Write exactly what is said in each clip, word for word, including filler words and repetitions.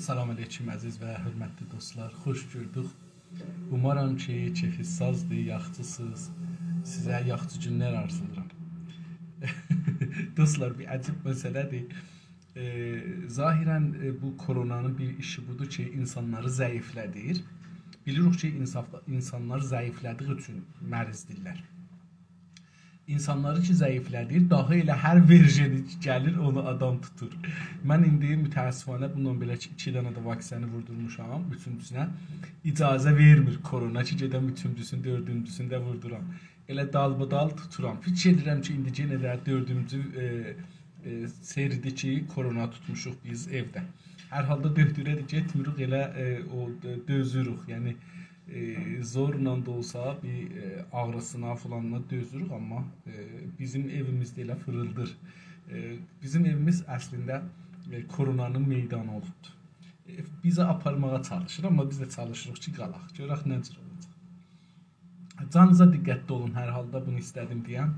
سلام علیکم، عزیز و حؤرمتلی دوستلار. خوش گؤردوک. اومارام کی، کئفینیز سازدیر، یاخشیسینیز. سیزه یاخشی گونلر آرزولاییرام. دوستلار، بیر عجیب مسئله‌دیر. ائ، ظاهراً، ائ، بو کرونانین بیر ایشی بودور کی، اینسانلاری ضعیفله‌دیر. بیلیریک کی، اینساف-، اینسانلار ضعیفله‌دیگی اوچون مریضدیرلر. اینسانلاری کی ضعیفله‌دیر، داها ائله هر ورژنی کی گلیر، اونو آدام توتور. من ایندی متأسفانه بونونلا بئله کی، ایکی دنه ده واکسنی ووردورموشام، اوچونجوسونه اجازه وئرمیر کرونا کی، گئدم اوچونجوسونو، دؤردونجوسونو ده ووردورام. ائله دالبادال توتورام. فیکیر ائدیرم کی، ایندی یئنه ده دؤردونجو، ائ، ائ، سری‌دیر کی، کرونا توتموشوق بیز ائوده. هر حالدا دؤکتوره ده گئتمیریک، ائله، ائ، او دؤ-، دؤزوروک. یعنی، ائ، زورلا دا اولسا بیر، ائ، آغریسینا فیلانینا دؤزوروک، آمما، ائ، بیزیم ائویمیز ده ائله فیریلدیر. ائ، بیزیم ائویمیز اصلینده، ائ، کرونانین میدانی اولوبدور. ائ، بیزی آپارماغا چالیشیر، آمما بیز ده چالیشیریق کی، قالاق. گؤرک نه جور اولاجاق. جانینیزا دقتلی اولون، هر حالدا بونو ایسته‌دیم دئیم.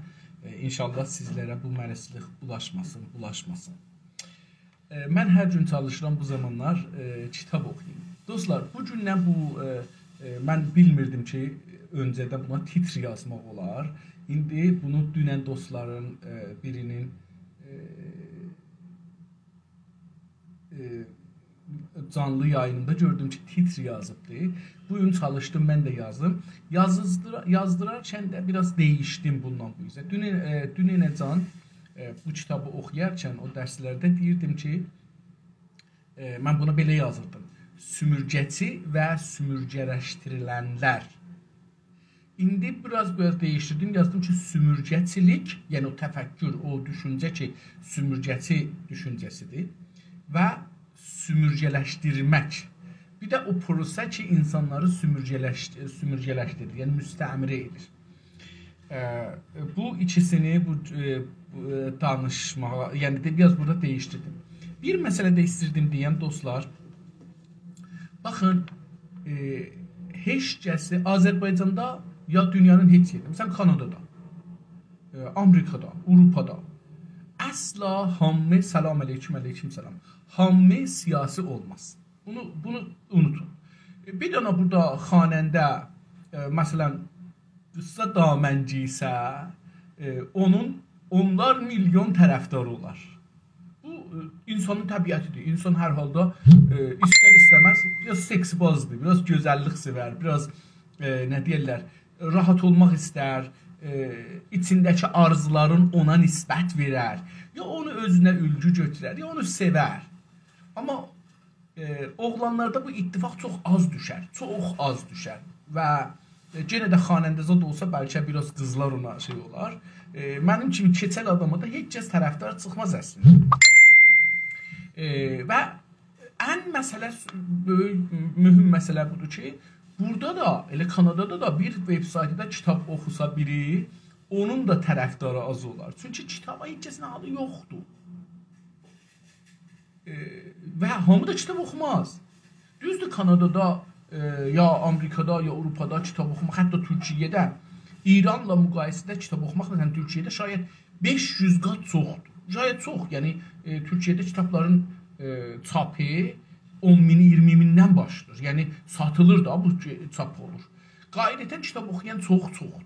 ائ، ان‌شاءالله سیزلره بو مریضلیک بولاشماسین، بولاشماسین. ائ، من هر گون چالیشیرام بو زامانلار، ائ، کیتاب اوخویوم. دوستلار، بو گوندن بو، ائ، ائ، من بیلمیردیم کی، اؤنجه‌دن بونا تیتر یازماق اولار. ایندی بونو دونن دوستلارین، ائ، بیری‌نین، ائ، ائ، جانلی یایینیندا گؤردوم کی، تیتر یازیبدی. بو گون چالیشدیم، من ده یازدیم. یازیزدیرا-، یازدیرارکن ده بیر آز دییشدیم بوندان بو اوزه. دونن، ائ، دوننه‌جن، ائ، بو کیتابی اوخویارکن او درسلرده دئییردیم کی، ائ، من بونا بئله یازیردیم: سومورگه‌چی و سومورگه‌لشدیریلنلر. ایندی بیر آز، بیر آز دییشدیردیم، یازدیم کی، سومورگه‌چیلیک، یعنی او تفکر، او دوشونجه کی، سومورگه‌چی دوشونجه‌سیدیر و سومورگه‌لشدیرمک. بیر ده او پروسه کی، اینسانلاری سومورگه‌لشد-، سومورگه‌لشدیریر، یعنی مستعمره ائدیر. ائ، بو ایکیسینی، بو، ائ، بو، ائ، دانیشماغا، یعنی ده بیر آز بورادا دییشدیردیم. بیر مسئله ده ایستیردیم دئیم، دوستلار. باخین، ائ، هئچ کسی آذربایجاندا یا دونیانین هئچ یئرینده، مثلا، کانادادا، ائ، آمریکادا، آوروپادا اصلا هامی، سلام علیکم، علیکم سلام، هامی سیاسی اولماز. بونو، بونو اونوتون. ائ، بیر دنه بورادا خواننده، ائ، مثلا، قیسا دامن گئیسه، ائ، اونون اونلار میلیون طرفداری اولار. بو، ائ، اینسانین طبیعتیدیر. اینسان هر حالدا، ائ، ایستر-ایسته‌مز بیر آز سکس‌بازدیر، بیر آز گؤزللیک سئور، بیر آز، ائ، نه دئیرلر، راحت اولماق ایستر، ائ، ایچینده‌کی آرزولارین اونا نسبت وئرر، یا اونو اؤزونه اولگو گؤتورر، یا اونو سئور. آمما ائ، اوغلانلاردا بو اتفاق چوخ آز دوشر، چوخ آز دوشر و، ائ، یئنه ده خواننده‌زاد اولسا، بلکه بیر آز قیزلار اونا شئی اولار. ائ، منیم کیمی کئچل آداما دا هئچ کس طرفدار چیخماز اصلینده. ائ، و ان مسئله، بؤیوک، مهم مسئله بودور کی، بورادا دا، ائله کانادادا دا بیر وب‌سایتدا کیتاب اوخوسا بیری، اونون دا طرفداری آز اولار. چونکی کیتابا هئچ کسین حالی یوخدور. ائ، و هامی دا کیتاب اوخوماز. دوزدور، کانادادا، ائ، یا آمریکادا، یا آوروپادا کیتاب اوخوماق، حتی تورکیه‌ده، ایرانلا مقایسه‌ده کیتاب اوخوماق، مثلا، تورکیه‌ده شاید بئش یوز قات چوخدور. شاید چوخ، یعنی، ائ، تورکیه‌ده کیتابلارین، ائ، چاپی اون مین، اییرمی میندن باشلاییر. یعنی، ساتیلیر دا، بو کی، چاپ اولور. قاعدتا کیتاب اوخویان چوخ چوخدور.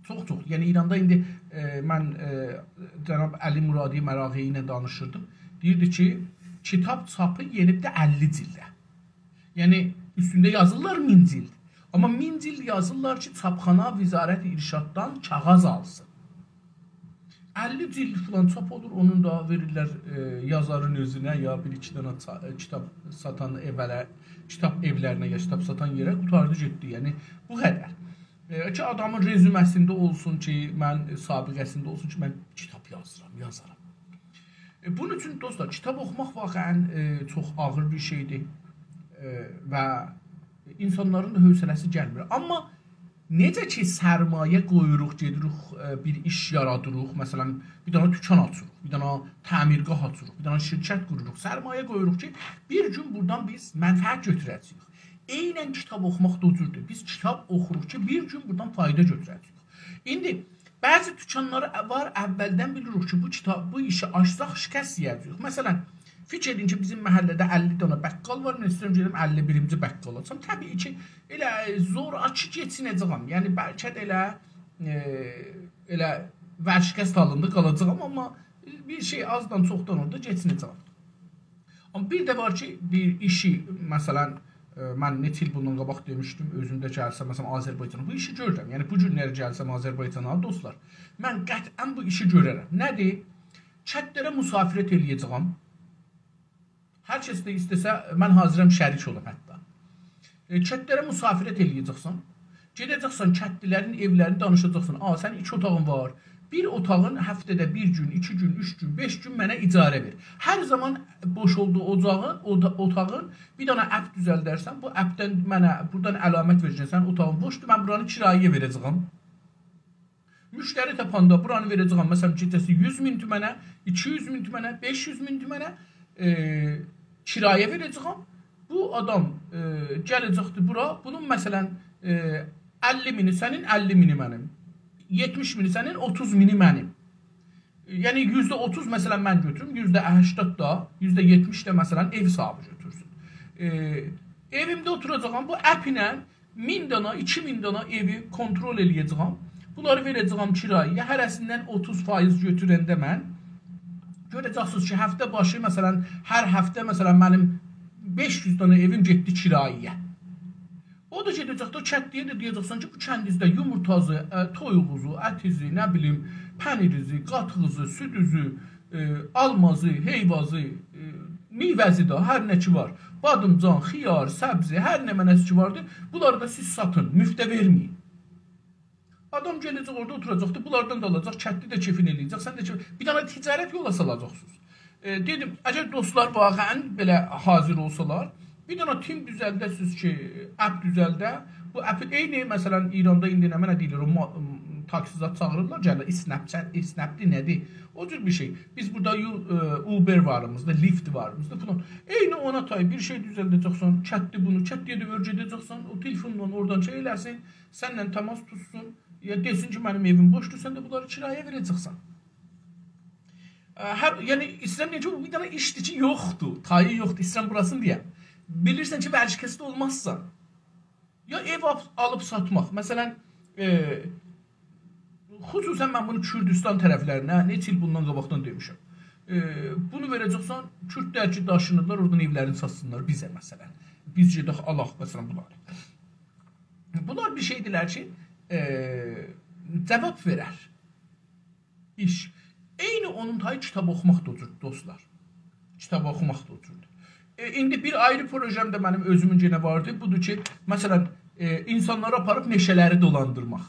چوخ چوخ. یعنی ایراندا ایندی، ائ، من، ائ، جناب علی مرادی مراغی ایله دانیشیردیم. دئییردی کی، کیتاب چاپی یئنیب ده اللی جیلده. یعنی اوستونده یازیرلار مین جیلد. آمما مین جیلد یازیرلار کی، چاپخانا وزارت ارشاددان کاغذ آلسین. اللی جیلد فلان چاپ اولور، اونون دا وئریرلر، ائ، یازارین اؤزونه، یا بیر-ایکی دنه چا-، ائ، کیتاب ساتان ائوله-، کیتاب ائولرینه، یا کیتاب ساتان یئره، قوتاردی گئتدی. یعنی بو قدر. ائ، کی، آدامین رزومه‌سینده اولسون کی، من، ائ، سابقه‌سینده اولسون کی، من کیتاب یازیرام، یازارام. ائ، بونون اوچون، دوستلار، کیتاب اوخوماق واقعا، ائ، چوخ آغیر بیر شئیدیر. ائ، و اینسانلارین دا حوصله‌سی گلمیر. آمما نئجه کی، سرمایه قویوروق، گئدیریک، ائ، بیر ایش یارادیریق، مثلا، بیر دنه دوکان آچیریق، بیر دنه تعمیرگاه آچیریق، بیر دنه شرکت قوروروق، سرمایه قویوروق کی، بیر گون بورادان بیز منفعت گؤتوره‌جه‌ییک. عیناً کیتاب اوخوماق دا او جوردور. بیز کیتاب اوخوروق کی، بیر گون بورادان فایدا گؤتوره‌جه‌ییک. ایندی بعضی دوکانلار وار، اولدن بیلیریک کی، بو کیتاب، بو ایشی آچساق شکست یئیه‌جه‌ییک. مثلا، فیکیر ائدین کی، بیزیم محله‌ده اللی دنه بقال وار، من ایسته‌ییرم گئدیم اللی بیرینجی بقال آچام. طبیعی کی، ائله زوراکی کئچینه‌جه‌یم. یعنی، بلکه ده ائله، ائ، ائله ورشکست حالیندا قالاجاغام، آمما بیر شئی آزدان چوخدان اورادا کئچینه‌جه‌یم. آمما بیر ده وار کی، بیر ایشی، مثلا، ائ، من نئچه ایل بوندان قاباق دئمیشدیم، اؤزوم ده گلسم، مثلا، آذربایجانا، بو ایشی گؤرورم. یعنی، بو گونلری گلسم آذربایجانا، دوستلار، من قطعا بو ایشی گؤررم. نه‌دیر؟ کتلره مسافرت ائله‌یه‌جه‌یم. هر کس ده ایسته‌سه، من حاضرم شریک اولوم حتی. ائ، کتلره مسافرت ائله‌یه‌جکسن. گئده‌جکسن، کتلی‌لرین ائولرینی دانیشاجاقسان. «آ، سنین ایکی اوتاغین وار. بیر اوتاغین هفته‌ده بیر گون، ایکی گون، اوچ گون، بئش گون منه اجاره وئر. هر زامان بوش اولدو اوجاغین، اودا-، اوتاغین، بیر دنه اپ دوزلدرسن، بو اپدن منه بورادان علامت وئره‌جکسن، سنین اوتاغین بوشدور، من بورانی کرایه‌یه وئره‌جه‌یم.» مشتری تاپاندا بورانی وئره‌جه‌یم، مثلا، گئجه‌سی یوز مین تومنه، ایکی یوز مین تومنه، بئش یوز مین تومنه، ائ، کرایه وئره‌جه‌یم. بو آدام، ائ، گله‌جکدیر بورا، بونون، مثلا، ائ، اللی مینی سنین، اللی مینی منیم. یئتمیش مینی سنین، اوتوز مینی منیم. یعنی، یوزده اوتوز، مثلا، من گؤتوروم، یوزده هشتاد دا، یوزده یئتمیش ده، مثلا، ائو صاحبی گؤتورسون. ائ، ائویمده اوتوراجاغام، بو اپ ایله مین دانا، ایکی مین دانا ائوی کنترل ائله‌یه‌جه‌یم. بونلاری وئره‌جه‌یم کرایه‌یه. هره‌سیندن اوتوز فایز گؤتورنده من، گؤره‌جکسینیز کی، هفته باشی، مثلا، هر هفته، مثلا، منیم بئش یوز دانا ائویم گئتدی کرایه‌یه. او دا گئده‌جک ده کتلی‌یه ده دئیه‌جکسن کی، بو کندینیزده یومورتازی، ا، تویوغوزو، اتیزی، نه بیلیم، پنیریزی، قاتیغیزی، سودوزو، ائ، آلمازی، هئیوازی، ائ، میوه‌زی ده، هر نه کی وار. بادیمجان، خیار، سبزی، هر نمنه‌سی کی واردی، بونلاری دا سیز ساتین، مفته وئرمه‌یین. آدام گله‌جک اورادا اوتوراجاقدی، بونلاردان دا آلاجاق، کتلی ده کئفین ائله‌یه‌جک، سن ده کئف-، بیر دنه تجارت یولا سالاجاقسینیز. ائ، دئدیم، اگر دوستلار واقعا بئله حاضر اولسالار، بیر دنه تیم دوزلده‌سینیز کی، اپ دوزلده. بو اپی عینی، مثلا، ایراندا ایندی نمنه دئییلیر، او ما-، تاکسی زاد چاغیریرلار، گلیرلر، اسنپ‌چت، اسنپ‌دیر، نه‌دیر؟ او جور بیر شئی. بیز بورادا یو-، ائ، اوبر واریمیزدا، لیفت واریمیزدا فلان. عینی اونا تای بیر شئی دوزلده‌جکسن، کتلی بونو، کتلی‌یه ده اؤیره‌ده‌جکسن، او تلفونلا اورادان شئی ائله‌سین، سنینله تماس توتسون، یا دئسین کی، منیم ائویم بوشدور، سن ده بونلاری کرایه‌یه وئره‌جکسن. ا، هر، یعنی، ایسته‌ییرم دئییم کی، بو بیر دنه ایشدیر کی، یوخدور، تایی یوخدور، ایسته‌ییرم بوراسینی دئیم. بیلیرسن کی، ورشکست اولمازسان. یا ائو آل-، آلیب ساتماق. مثلا، ائ، خصوصا من بونو کوردوستان طرفلرینه نئچه ایل بوندان قاباقدان دئمیشم. ائ، بونو وئره‌جکسن، کوردلر کی، داشینیرلار، اورادان ائولرینی ساتسینلار بیزه، مثلا. بیز گئدک، آلاق، مثلا، بونلاری. بونلار بیر شئیدیرلر کی، ائ، جاواب وئرر. ایش. عینی اونون تایی کیتاب اوخوماق دا اوجور، دوستلار. کیتاب اوخوماق دا اوجوردور. ائ، ایندی بیر آیری پروژه‌م ده منیم اؤزومون یئنه واردی. بودور کی، مثلا، ائ، اینسانلاری آپاریب مئشه‌لری دولاندیرماق.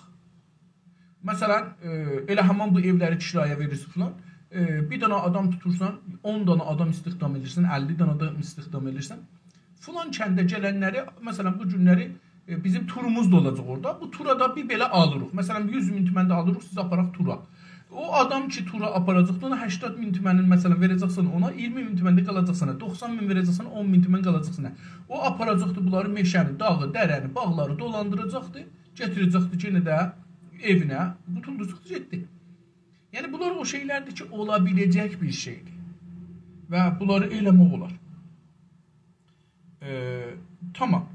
مثلا، ائ، ائله همان بو ائولری کرایه وئریرسن فلان. ائ، بیر دنه آدام توتورسان، اون دنه آدام استخدام ائدیرسن، اللی دنه آدام استخدام ائدیرسن. فلان کنده گلنلری، مثلا، بو گونلری، ائ، بیزیم توروموز دا اولاجاق اورادا. بو تورا دا بیر بئله آلیریق. مثلا، یوز مین تومن ده آلیریق، سیزی آپاراق تورا. او آدام کی، تورا آپاراجاقدی، اونا هشتاد مین تومنین، مثلا، وئره‌جکسن اونا، اییرمی مین تومن ده قالاجاق سنه، دوخسان مین وئره‌جکسن، اون مین تومن قالاجاق سنه. او آپاراجاقدی بونلاری مئشه‌نی، داغی، دره‌نی، باغلاری دولاندیراجاقدی، گتیره‌جکدی یئنه ده ائوینه، قوتولدوروجاقدی، گئتدی. یعنی، بونلار او شئیلردیر کی، اولا بیله‌جک بیر شئیدیر. و بونلاری ائله‌مک اولار. ائ، تامام.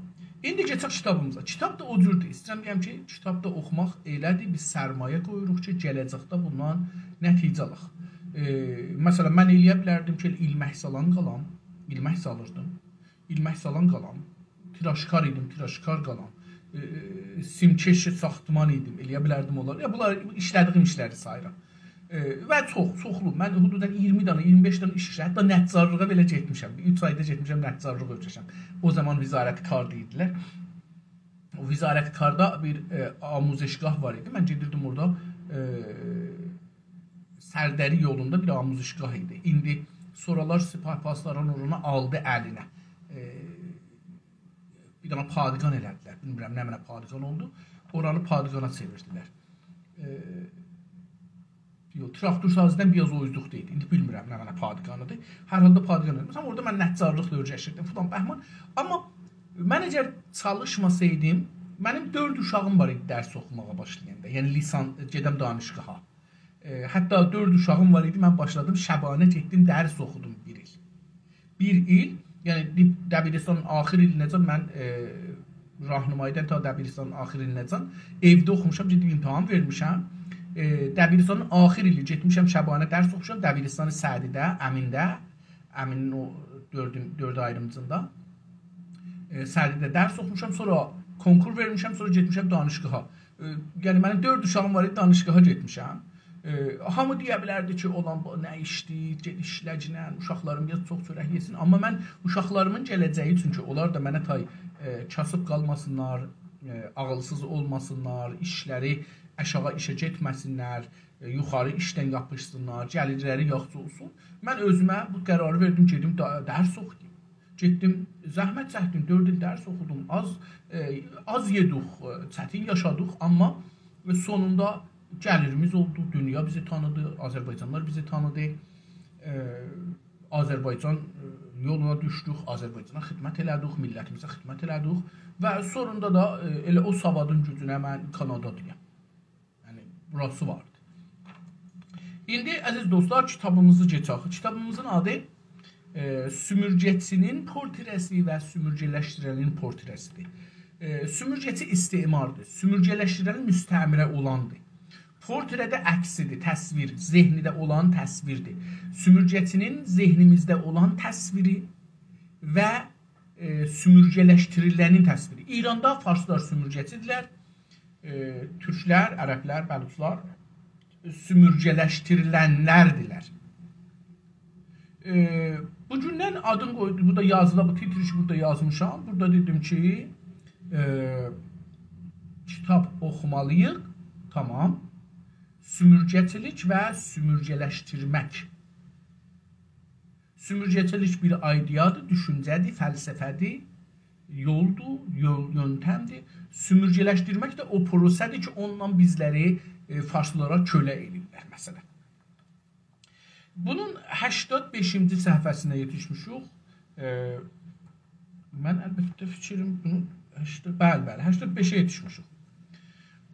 ایندی کئچک کیتابیمیزا. کیتاب دا او جوردور. ایسته‌ییرم دئیم کی، کیتاب دا اوخوماق ائله‌دیر. بیز سرمایه قویوروق کی، گله‌جکده بوندان نتیجه آلاق. ائ، مثلا، من ائلیه بیلردیم کی، ایلمک سالان قالام. ایلمک سالیردیم. ایلمک سالان قالام. تیراژکار ایدیم، تیراژکار قالام. ائ، سیم‌کش ساختمان ایدیم. ائلیه بیلردیم اونلاری. یا، بونلار ایشله‌دیگیم ایشلری ساییرام. ائ، و چوخ، چوخلو. من حدودا اییرمی دنه، اییرمی بئش دنه ایش ایشله‌دیم. حتی نجارلیغا بئله گئتمیشم. اوچ آیدا گئتمیشم، نجارلیق اؤیره‌شم. او زامان وزارت کار دئییردیلر. او وزارت کاردا بیر، ائ، آموزشگاه وار ایدی. من گئدیردیم اورادا، ائ، سردری یولوندا بیر آموزشگاه ایدی. ایندی سورالار سپاه پاسداران اورانی آلدی الینه. ائ، بیر دنه پادگان ائله‌دیلر. بیلمیرم، نمنه پادگان اولدو. اورانی پادگانا چئویردیلر. ائ، یوخ، تراکتورسازی‌دان بیر آز او اوزلوکده ایدی. ایندی بیلمیرم، نمنه پادگانیدیر. هر حالدا پادگان ائله‌دیلر. آمما اورادا من نجارلیقلا اؤیره‌شیردیم فلان، بهمان. آمما من اگر چالیشماسایدیم، منیم دؤرد اوشاغیم وار ایدی درس اوخوماغا باشلایاندا. یعنی لیسان، گئدم دانشگاها. ائ، حتی دؤرد اوشاغیم وار ایدی، من باشلادیم، شبانه گئتدیم، درس اوخودوم بیر ایل. بیر ایل، یعنی دی-، دبیرستانین آخر ایلینه‌جن من، ائ، راهنمایی‌دان تا دبیرستانین آخر ایلینه‌جن ائوده اوخوموشام، گئدیب امتحان وئرمیشم. ائ، دبیرستانین آخر ایلی گئتمیشم، شبانه درس اوخوموشام دبیرستان سعدی‌ده، امین‌ده، امینین او دؤردون-، دؤرد آیریمجیندا. ائ، سعدی‌ده درس اوخوموشام، سونرا کنکور وئرمیشم، سونرا گئتمیشم دانشگاها. ائ، یعنی منیم دؤرد اوشاغیم وار ایدی، دانشگاها گئتمیشم. ائ، هامی دئیه بیلردی کی، «اولان، بو نه ایشدیر، گئت ایشله‌گینن، اوشاقلارین بیر چوخ چؤرک یئسین.» آمما من اوشاقلاریمین گله‌جه‌یی اوچون کی، اونلار دا منه تای، ائ، کاسیب قالماسینلار، ائ، عاغیلسیز اولماسینلار، ایشلری آشاغی ایشه گئتمه‌سینلر، ائ، یوخاری ایشدن یاپیشسینلار، گلیرلری یاخشی اولسون. من اؤزومه بو قراری وئردیم، گئدیم دا-، درس اوخویوم. گئتدیم، زحمت چکدیم، دؤرد ایل درس اوخودوم. آز، ائ، آز یئدیک، ائ، چتین یاشادیق، آمما سونوندا گلیریمیز اولدو، دونیا بیزی تانیدی، آذربایجانلیلار بیزی تانیدی. ائ، آذربایجان، ائ، یولونا دوشدوک، آذربایجانا خدمت ائله‌دیک، میللتیمیزه خدمت ائله‌دیک و سونوندا دا، ائ، ائله او سوادین گوجونه من کانادادایام. یعنی، بوراسی واردی. ایندی، عزیز دوستلار، کیتابیمیزی کئچک. کیتابیمیزین آدی، ائ، سومورگه‌چی‌نین پورتره‌سی و سومورگه‌لشدیرنین پورتره‌سی‌دیر. ائ، سومورگه‌چی استعماردیر. سومورگه‌لشدیرن مستعمره اولاندیر. پورتره ده عکسی‌دیر، تصویر، ذهنیده اولان تصویردیر. سومورگه‌چی‌نین ذهنیمیزده اولان تصویری و، ائ، سومورگه‌لشدیریلنین تصویری. ایراندا فارسلار سومورگه‌چی‌دیرلر. ائ، تورکلر، عربلر، بلوچلار سومورگه‌لشدیریلنلردیلر. ائ، بو گوندن آدین قویدو، بورادا یازیلا، بو تیتری کی، بورادا یازمیشام. بورادا دئدیم کی، ائ، کیتاب اوخومالی‌ییق. تامام. سومورگه‌چیلیک و سومورگه‌لشدیرمک. سومورگه‌چیلیک بیر ایده‌یادیر، دوشونجه‌دیر، فلسفه‌دیر، یولدور، یول، یؤنتمدیر. سومورگه‌لشدیرمک ده او پروسه‌دیر کی، اونونلا بیزلری، ائ، فارسلارا کؤله ائله‌ییرلر، مثلا. بونون هشتاد بئشینجی صفحه‌سینده یئتیشمیشیک. ائ، من البته فیکریم بونو هشتاد، بلی، بلی، هشتاد بئشه یئتیشمیشیک.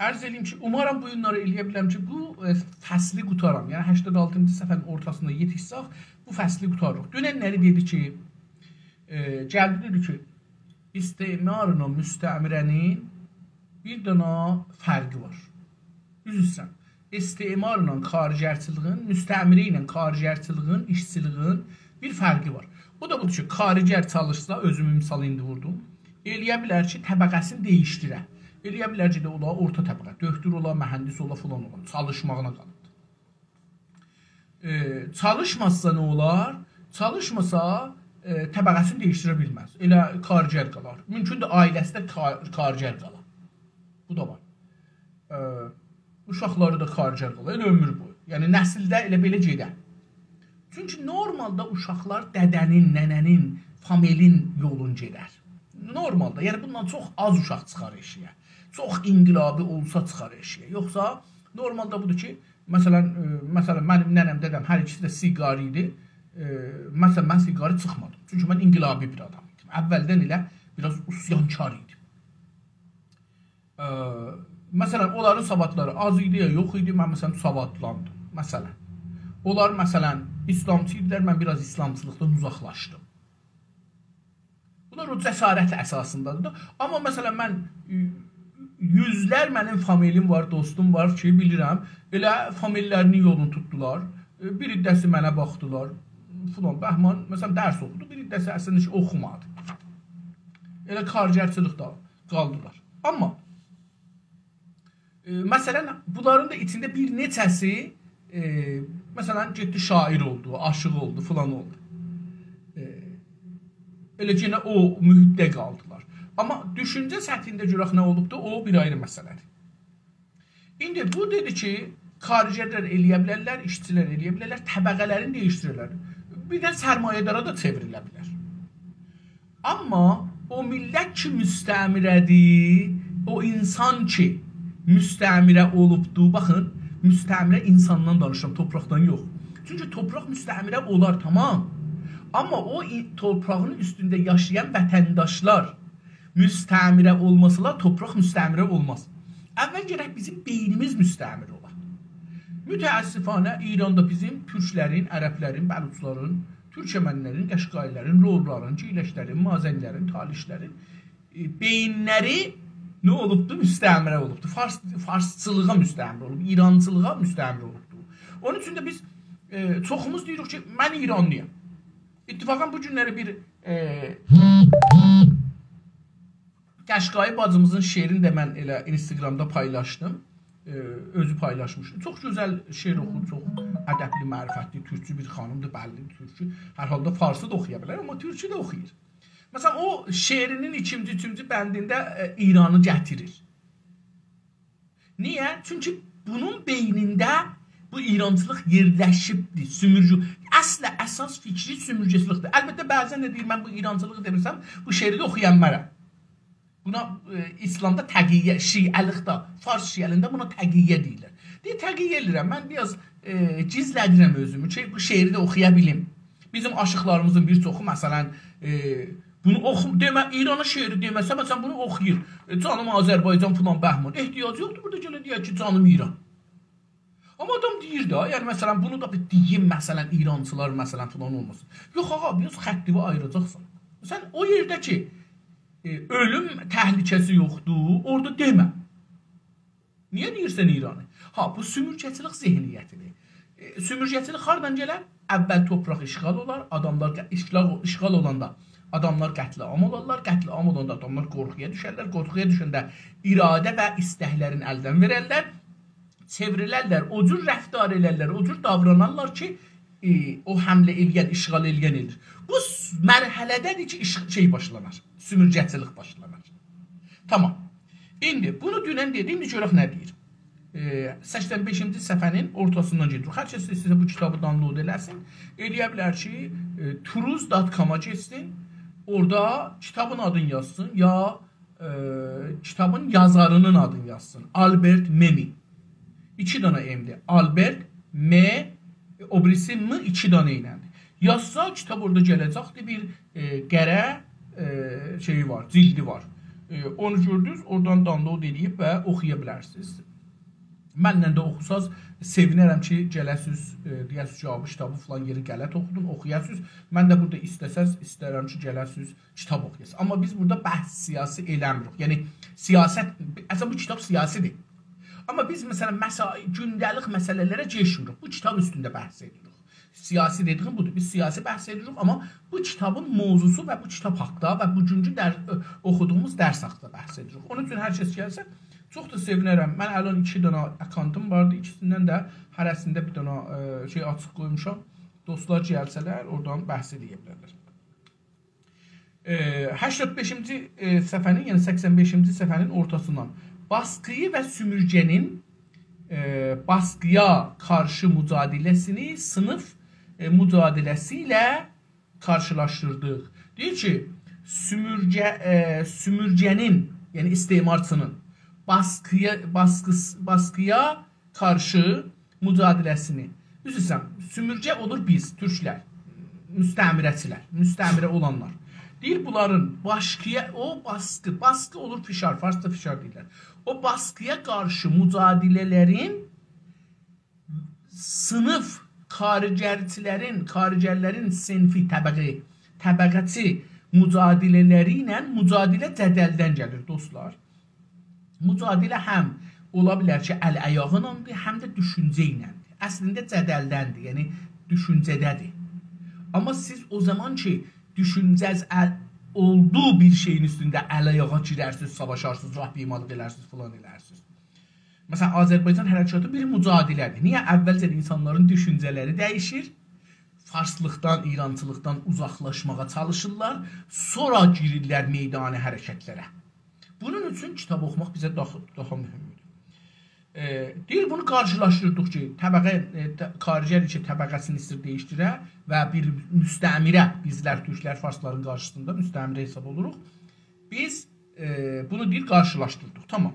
عرض ائله‌ییم کی، اومارام بو گونلری ائله‌یه بیلم کی، بو، ائ، فصلی قوتارام. یعنی، هشتاد آلتینجی صفحه‌نین اورتاسیندا یئتیشسک، بو فصلی قوتاریریق. دوننلری دئدی کی، ائ، گلدی دئدی کی، استعمارلا مستعمره‌نین بیر دنه فرقی وار. عذر ایسته‌ییرم. استعمارلا کارگرچیلیگین، مستعمره ایله کارگرچیلیگین، ایشچیلیگین بیر فرقی وار. او دا بودور کی، کارگر چالیشسا، اؤزومون مثالی ایندی ووردوم، ائله‌یه بیلر کی، طبقه‌سینی دییشدیره. ائله‌یه بیلر کی، ده اولا اورتا طبقه، دؤکتور اولا، مهندس اولا، فلان اولا. چالیشماغینا قالیب. ائ، چالیشماسا نه اولار؟ چالیشماسا، ائ، طبقه‌سینی دییشدیره بیلمز. ائله کارگر قالار. مومکوندور، عائله‌سی ده کار-، کارگر قالا. بو دا وار. ائ، اوشاقلاری دا کارگر قالا. ائله عؤمور بویو. یعنی، نسیلده ائله بئله گئدر. چونکی نورمالدا اوشاقلار دده‌نین، ننه‌نین، فامیلین یولون گئدر. نورمالدا. یعنی، بوندان چوخ آز اوشاق چیخار ائشیگه. چوخ انقلابی اولسا چیخار ائشیگه. یوخسا، نورمالدا بودور کی، مثلا، ائ، مثلا، منیم ننه‌م، دده‌م هر ایکیسی ده سیگاری ایدی. ائ، مثلا، من سیگاری چیخمادیم. چونکی من انقلابی بیر آدام ایدیم. اولدن ائله بیر آز عصیانکار ایدیم. ائ، مثلا، اونلارین سوادلاری آز ایدی یا یوخ ایدی، من، مثلا، سوادلاندیم. مثلا، اونلار، مثلا، ایسلامچی ایدیلر، من بیر آز ایسلامچیلیقدان اوزاقلاشدیم. بونلار او جسارت اساسیندادیر دا. آمما، مثلا، من، ائ، یوزلر منیم فامیلیم وار، دوستوم وار کی، بیلیرم، ائله فامیللرینین یولونو توتدولار. ائ، بیر عده‌سی منه باخدیلار، فلان، بهمان، مثلا، درس اوخودو، بیر عده‌سی اصلینده هئچ اوخومادی. ائله کارگرچیلیکده قالدیلار. آمما، ائ، مثلا، بونلارین دا ایچینده بیر نئچه‌سی، ائ، مثلا، گئتدی شاعر اولدو، عاشیق اولدو، فلان اولدو. ائ، ائله کی، یئنه او محیطده قالدیلار. آمما دوشونجه سطحینده گؤرک نه اولوبدو، او بیر آیری مسئله‌دیر. ایندی بو دئدی کی، کارگرلر ائله‌یه بیلرلر، ایشچیلر ائله‌یه بیلرلر، طبقه‌لرینی دییشدیررلر. بیر ده سرمایه‌دارا دا چئوریله بیلر. آمما او میللت کی مستعمره‌دیر، او اینسان کی مستعمره اولوبدو، باخین، مستعمره اینساندان دانیشیرام، توپراقدان یوخ. چونکی توپراق مستعمره اولار، تامام. آمما او ای-، توپراغین اوستونده یاشایان وطنداشلار مستعمره اولماسالار، توپراق مستعمره اولماز. اول گرک بیزیم بئینیمیز مستعمره اولا. متأسفانه ایراندا بیزیم تورکلرین، عربلرین، بلوچلارین، تورکمنلرین، قشقایی‌لرین، لورلارین، گیلکلرین، مازنی‌لرین، تالیشلرین، ائ، بئیینلری نه اولوبدو؟ مستعمره اولوبدو. فارس، فارسچیلیغا مستعمره اولوب، ایرانچیلیغا مستعمره اولوبدو. اونون اوچون ده بیز، ائ، چوخوموز دئییریک کی، «من ایرانلی‌یام.» اتفاقاً بو گونلری بیر، ائ، قشقایی باجیمیزین شعرینی ده من ائله اینستاگرامدا پایلاشدیم. ائ، اؤزو پایلاشمیشدی. چوخ گؤزل شعر اوخور، چوخ ادبلی، معرفتلی، تورکچو بیر خانیمدیر، بللی تورکچو. هر حالدا فارسی دا اوخویا بیلر، آمما تورکچو ده اوخویور. مثلاً، او شعرینین ایکینجی، اوچونجو بندینده، ائ، ایرانی گتیریر. نییه؟ چونکی بونون بئینینده بو ایرانچیلیق یئرلشیبدیر، سومورگو. اصل اساس فیکری سومورگه‌چیلیکدیر. البته، بعضاً ده دئییر، «من بو ایرانچیلیغی دئمیرسم، بو شعری ده اوخویا بیلمرم.» بونا، ائ، ایسلامدا تقیه، شیعه‌لیکده، فارس شیعه‌لیگینده بونا تقیه دئییرلر. دئییر، «تقیه ائله‌ییرم، من بیر آز، ائ، گیزله‌دیرم اؤزومو کی، بو شعری ده اوخویا بیلیم.» بیزیم آشیقلاریمیزین بیر چوخو، مثلاً، ائ، بونو اوخو-، دئمه، ایرانا شعری دئمه‌سه، مثلاً، بونو اوخویور. ائ، «جانیم آذربایجان»، فلان بهمان. احتیاجی یوخدور بورادا گله دئیک کی، «جانیم ایران.» آمما آدام دئییر ده، یعنی، مثلاً، بونو دا بیر دئییم، مثلاً، ایرانچیلار، مثلاً، فلان اولماسین. یوخ، آغا، بیر آز خطّینی آییراجاقسان. سن او یئرده کی، ائ، اؤلوم تهلکه‌سی یوخدور، اورادا دئمه. نییه دئییرسن ایرانی؟ ها، بو سومورگه‌چیلیک ذهنیتیدیر. ائ، سومورگه‌چیلیک هاردان گلر؟ اول تورپاق اشغال اولار، آداملار ق-، اشغال، اشغال اولاندا آداملار قتل‌عام اولارلار، قتل‌عام اولاندا آداملار قورخویا دوشرلر، قورخویا دوشنده اراده و ایستکلرین الدن وئررلر، چئوریلرلر، او جور رفتار ائلرلر، او جور داورانارلار کی، ائ، او حمله ائله‌ین، اشغال ائله‌ین ائله‌ییر. بو س-، مرحله‌ده‌دیر کی، ایش-، شئی باشلانار، سومورگه‌چیلیک باشلانار. تامام. ایندی بونو دونن دئدیم، ایندی گؤرک نه دئییر. ائ، سکسن بئشینجی صفحه‌نین اورتاسیندان گئدیریک. هر کس ایسته‌ییرسه بو کیتابی download ائله‌سین. ائله‌یه بیلر کی، ائ، truth dot com-ا گئتسین، اورادا کیتابین آدینی یازسین، یا، ائ، کیتابین یازارینین آدینی یازسین. آلبرت مئمی. ایکی دانا M-دیر. آلبرت، م، او بیریسی M، ایکی دانا ایلندیر. یازسا، کیتاب اورادا گله‌جکدیر، بیر، ائ، قره، ائ، شئیی وار، جیلدی وار. ائ، اونو گؤردونوز، اورادان download ائله‌ییب و اوخویا بیلرسینیز. منله ده اوخوساز، سئوینرم کی، گله‌سیز، ائ، دئیه‌سیز کی، «آ، بو کیتابی فلان یئری غلط اوخودون»، اوخویاسیز. من ده بورادا ایسته‌سز، ایسترم کی، گله‌سیز، کیتاب اوخویاسیز. آمما بیز بورادا بحث سیاسی ائله‌میریک. یعنی، سیاست، اصلاً بو کیتاب سیاسی‌دیر. آمما بیز، مثلاً، مسا-، گونده‌لیک مسئله‌لره گئچمیریک. بو کیتاب اوستونده بحث ائدیریک. سیاسی دئدیگیم بودور. بیز سیاسی بحث ائدیریک، آمما بو کیتابین موضوعسو و بو کیتاب حاقدا و بوگونکو در-، اوخودوغوموز درس حاقدا بحث ائدیریک. اونون اوچون هر کس گلسه، چوخ دا سئوینرم. من الان ایکی دانا account-اوم واردی، ایکیسیندن ده هره‌سینده بیر دانا، ائ، شئی آچیق قویموشام. دوستلار گلسه‌لر، اورادان بحث ائله‌یه بیلرلر. ائ، هشتاد بئشینجی، ائ، صفحه‌نین، یعنی سکسن بئشینجی صفحه‌نین اورتاسیندان. باسقی‌یی و سومورگه‌نین، ائ، باسقی‌یا قارشی مجادله‌سینی صینیف، ائ، مجادله‌سی ایله قارشیلاشدیردیق. دئییر کی، سومورگه، ائ، سومورگه‌نین، یعنی استعمارچی‌نین باسقی‌یا، باسقی‌س-، باسقی‌یا قارشی مجادله‌سینی. عذر ایسته‌ییرم، سومورگه اولور بیز، تورکلر. مستعمره‌چیلر، مستعمره اولانلار. دئییر، بونلارین باسقی‌یا، او باسقی، باسقی اولور فشار، فارسدا فشار دئییرلر. او باسقی‌یا قارشی مجادله‌لرین صینیف کارگرچیلرین، کارگرلرین صنفی، طبقه، طبقه‌چی مجادله‌لری ایله، مجادله جدلدن گلیر، دوستلار. مجادله هم اولا بیلر کی، ال-آیاغیناندیر، هم ده دوشونجه ایلندیر. اصلینده جدلدندیر، یعنی دوشونجه‌ده‌دیر. آمما سیز او زامان کی، دوشونجه‌ز ال-، اولدوغو بیر شئیین اوستونده ال-آیاغا گیررسینیز، ساواشارسینیز، راهپیمالیق ائلرسینیز، فلان ائلرسینیز. مثلاً، آذربایجان حرکاتی بیر مجادله‌دیر. نییه؟ اولجه اینسانلارین دوشونجه‌لری دییشیر، فارسلیقدان، ایرانچیلیقدان اوزاقلاشماغا چالیشیرلار، سونرا گیریرلر میدانی حرکتلره. بونون اوچون کیتاب اوخوماق بیزه داخ-، داها مهمدور. ائ، دئییر، بونو قارشیلاشدیردیق کی، طبقه، ائ، ط-، کارگر کی، طبقه‌سینی ایسته‌ییر دییشدیره و بیر مستعمره، بیزلر، تورکلر، فارسلارین قارشیسیندا مستعمره حساب اولوروق. بیز، ائ، بونو دئییر، قارشیلاشدیردیق. تامام.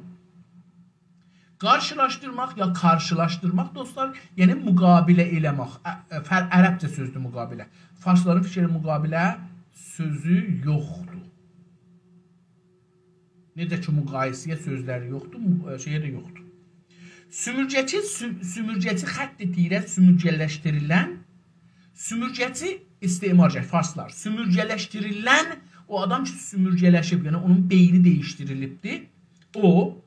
قارشیلاشدیرماق یا قارشیلاشدیرماق، دوستلار، یعنی مقابله ائله‌مک. ع-، ع-، فر-، عربجه سؤزدور مقابله. فارسلارین فیکری مقابله سؤزو یوخدور. نئجه کی، مقایسه‌یه سؤزلری یوخدور، م-، شئیه ده یوخدور. سومورگه‌چی، سو-، سومورگه‌چی خط دئییرک، سومورگه‌لشدیریلن. سومورگه‌چی استعمارگر، فارسلار، سومورگه‌لشدیریلن، او آدام کی، سومورگه‌لشیب، یعنی اونون بئینی دییشدیریلیبدی. او،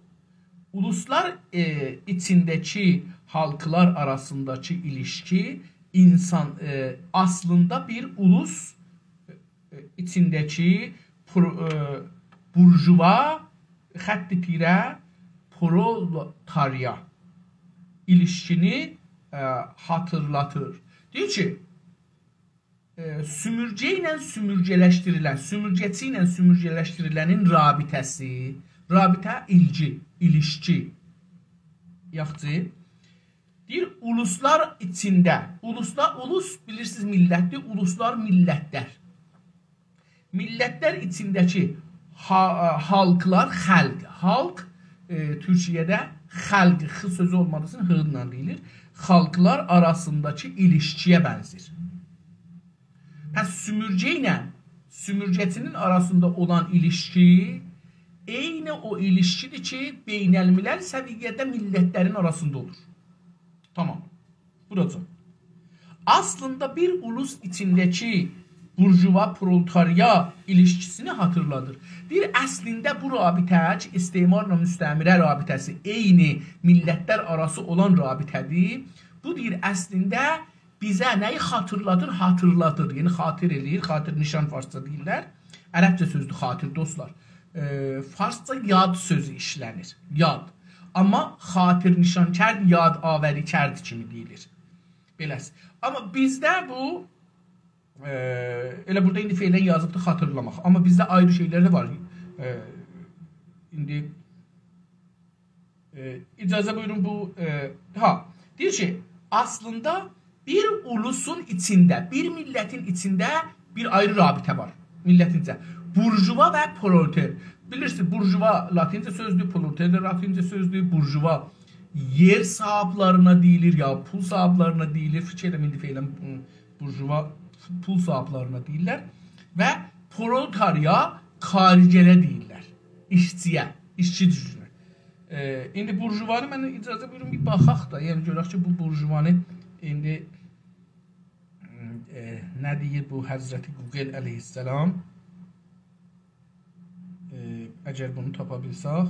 اولوسلار، ائ، ایچینده‌کی، خالقلار آراسینداکی ایلیشکی، اینسان، ائ، اصلینده بیر اولوس، ائ، ایچینده‌کی پرو-، ائ، بورژوا، خط تیره، پرولتاریا ایلیشکینی، ائ، خاطیرلاتیر. دئییر کی، ائ، سومورگه ایله سومورگه‌لشدیریلن، سومورگه‌چی ایله سومورگه‌لشدیریلنین رابطه‌سی، رابطه ایلگی، ایلیشکی. یاخشی. دئییر، اولوسلار ایچینده، اولوسلار، اولوس، بیلیرسینیز، میللتدیر، اولوسلار، میللتلر. میللتلر ایچینده‌کی ها-، خالقلار، خلق، خالق، ائ، تورکیه‌ده خلق، خ سؤزو اولمادیغی اوچون ه ایله دئییلیر. خالقلار آراسینداکی ایلیشکی‌یه بنزیر. پس سومورگه ایله سومورگه‌چینین آراسیندا اولان ایلیشکی عینی او ایلیشکی‌دیر کی، بین‌الملل سویه‌ده میللتلرین آراسیندا اولور. تامام. بوراجان. اصلینده بیر اولوس ایچینده‌کی بورژوا پرولتاریا ایلیشکیسینی خاطیرلادیر. دئییر، اصلینده بو رابطه کی، استعمارلا مستعمره رابطه‌سی، عینی میللتلر آراسی اولان رابطه‌دیر. بو، دئییر، اصلینده بیزه نه‌یی خاطیرلادیر؟ خاطیرلادیر. یعنی خاطر ائله‌ییر، خاطر نشان فارسجا دئییرلر. عربجه سؤزدور خاطر، دوستلار. ائ، فارسجا یاد سؤزو ایشله‌نیر. یاد. آمما خاطر نشان کرد، یادآوری کرد کیمی دئییلیر. بئله‌سی. آمما بیزده بو، ائ، ائله بورادا ایندی فعلاً یازیبدیر خاطیرلاماق. آمما بیزده آیری شئیلر ده وار. ائ، ایندی ائ، اجازه بویورون بو، ائ، ها، دئییر کی، اصلینده بیر اولوسون ایچینده، بیر میللتین ایچینده بیر آیری رابطه وار. میللتین ایچینده. بورژوا و پرولتر. بیلیرسینیز، بورژوا لاتینجه سؤزدور، پرولتر ده لاتینجه سؤزدور. بورژوا یئر صاحیبلرینه دئییلیر، یا پول صاحیبلرینه دئییلیر. فیکیر ائدیرم، ایندی فعلاً، م، بورژوا پول صاحیبلرینه دئییرلر. و پرولتاریا کارگره دئییرلر. ایشچی‌یه، ایشچی گوجونه. ائ، ایندی بورژوانی، من اجازه بویورون بیر باخاق دا، یعنی گؤرک کی، بو بورژوانی ایندی، ائ، نه دئییر بو حضرت گوگل علیه‌السلام؟ ائ، اگر بونو تاپا بیلسک.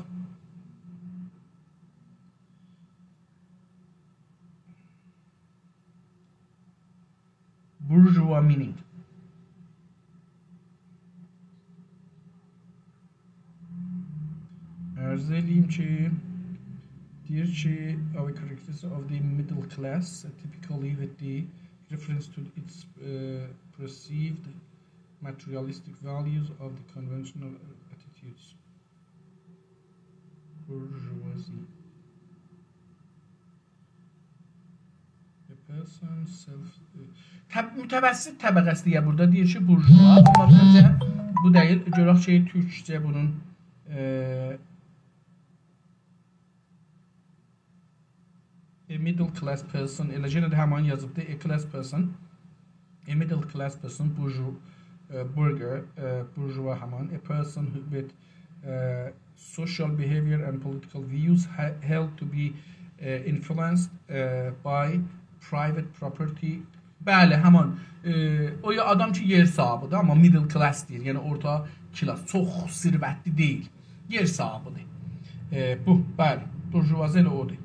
Bourgeois meaning. عرض ائله‌ییم کی، دئییر کی، of characteristics of the middle class, typically with the reference to its, uh, perceived materialistic values of the conventional attitudes. Bourgeoisie. A person self, تب-، متوسط طبقه‌سی دئیه بورادا دئییر کی، بورژوا. آمما منجه بو دئییل. گؤرک کی، تورکجه بونون، ائ، a middle class person، ائله یئنه ده همان یازیبدی، a class person. A middle class person, bourgeois, ائ، burger، ائ، bourgeois همان، a person who with, ائ، social behavior and political views ha-, held to be, ائ، influenced, ائ، by private property. بلی، همان، ائ، او یا آدام کی، یئر صاحیبی‌دیر، آمما middle class دئییر، یعنی اورتا کلاس، چوخ ثروتلی دئییل. یئر صاحیبی‌دیر. ائ، بو، بلی، بورژوازی ائله اودور.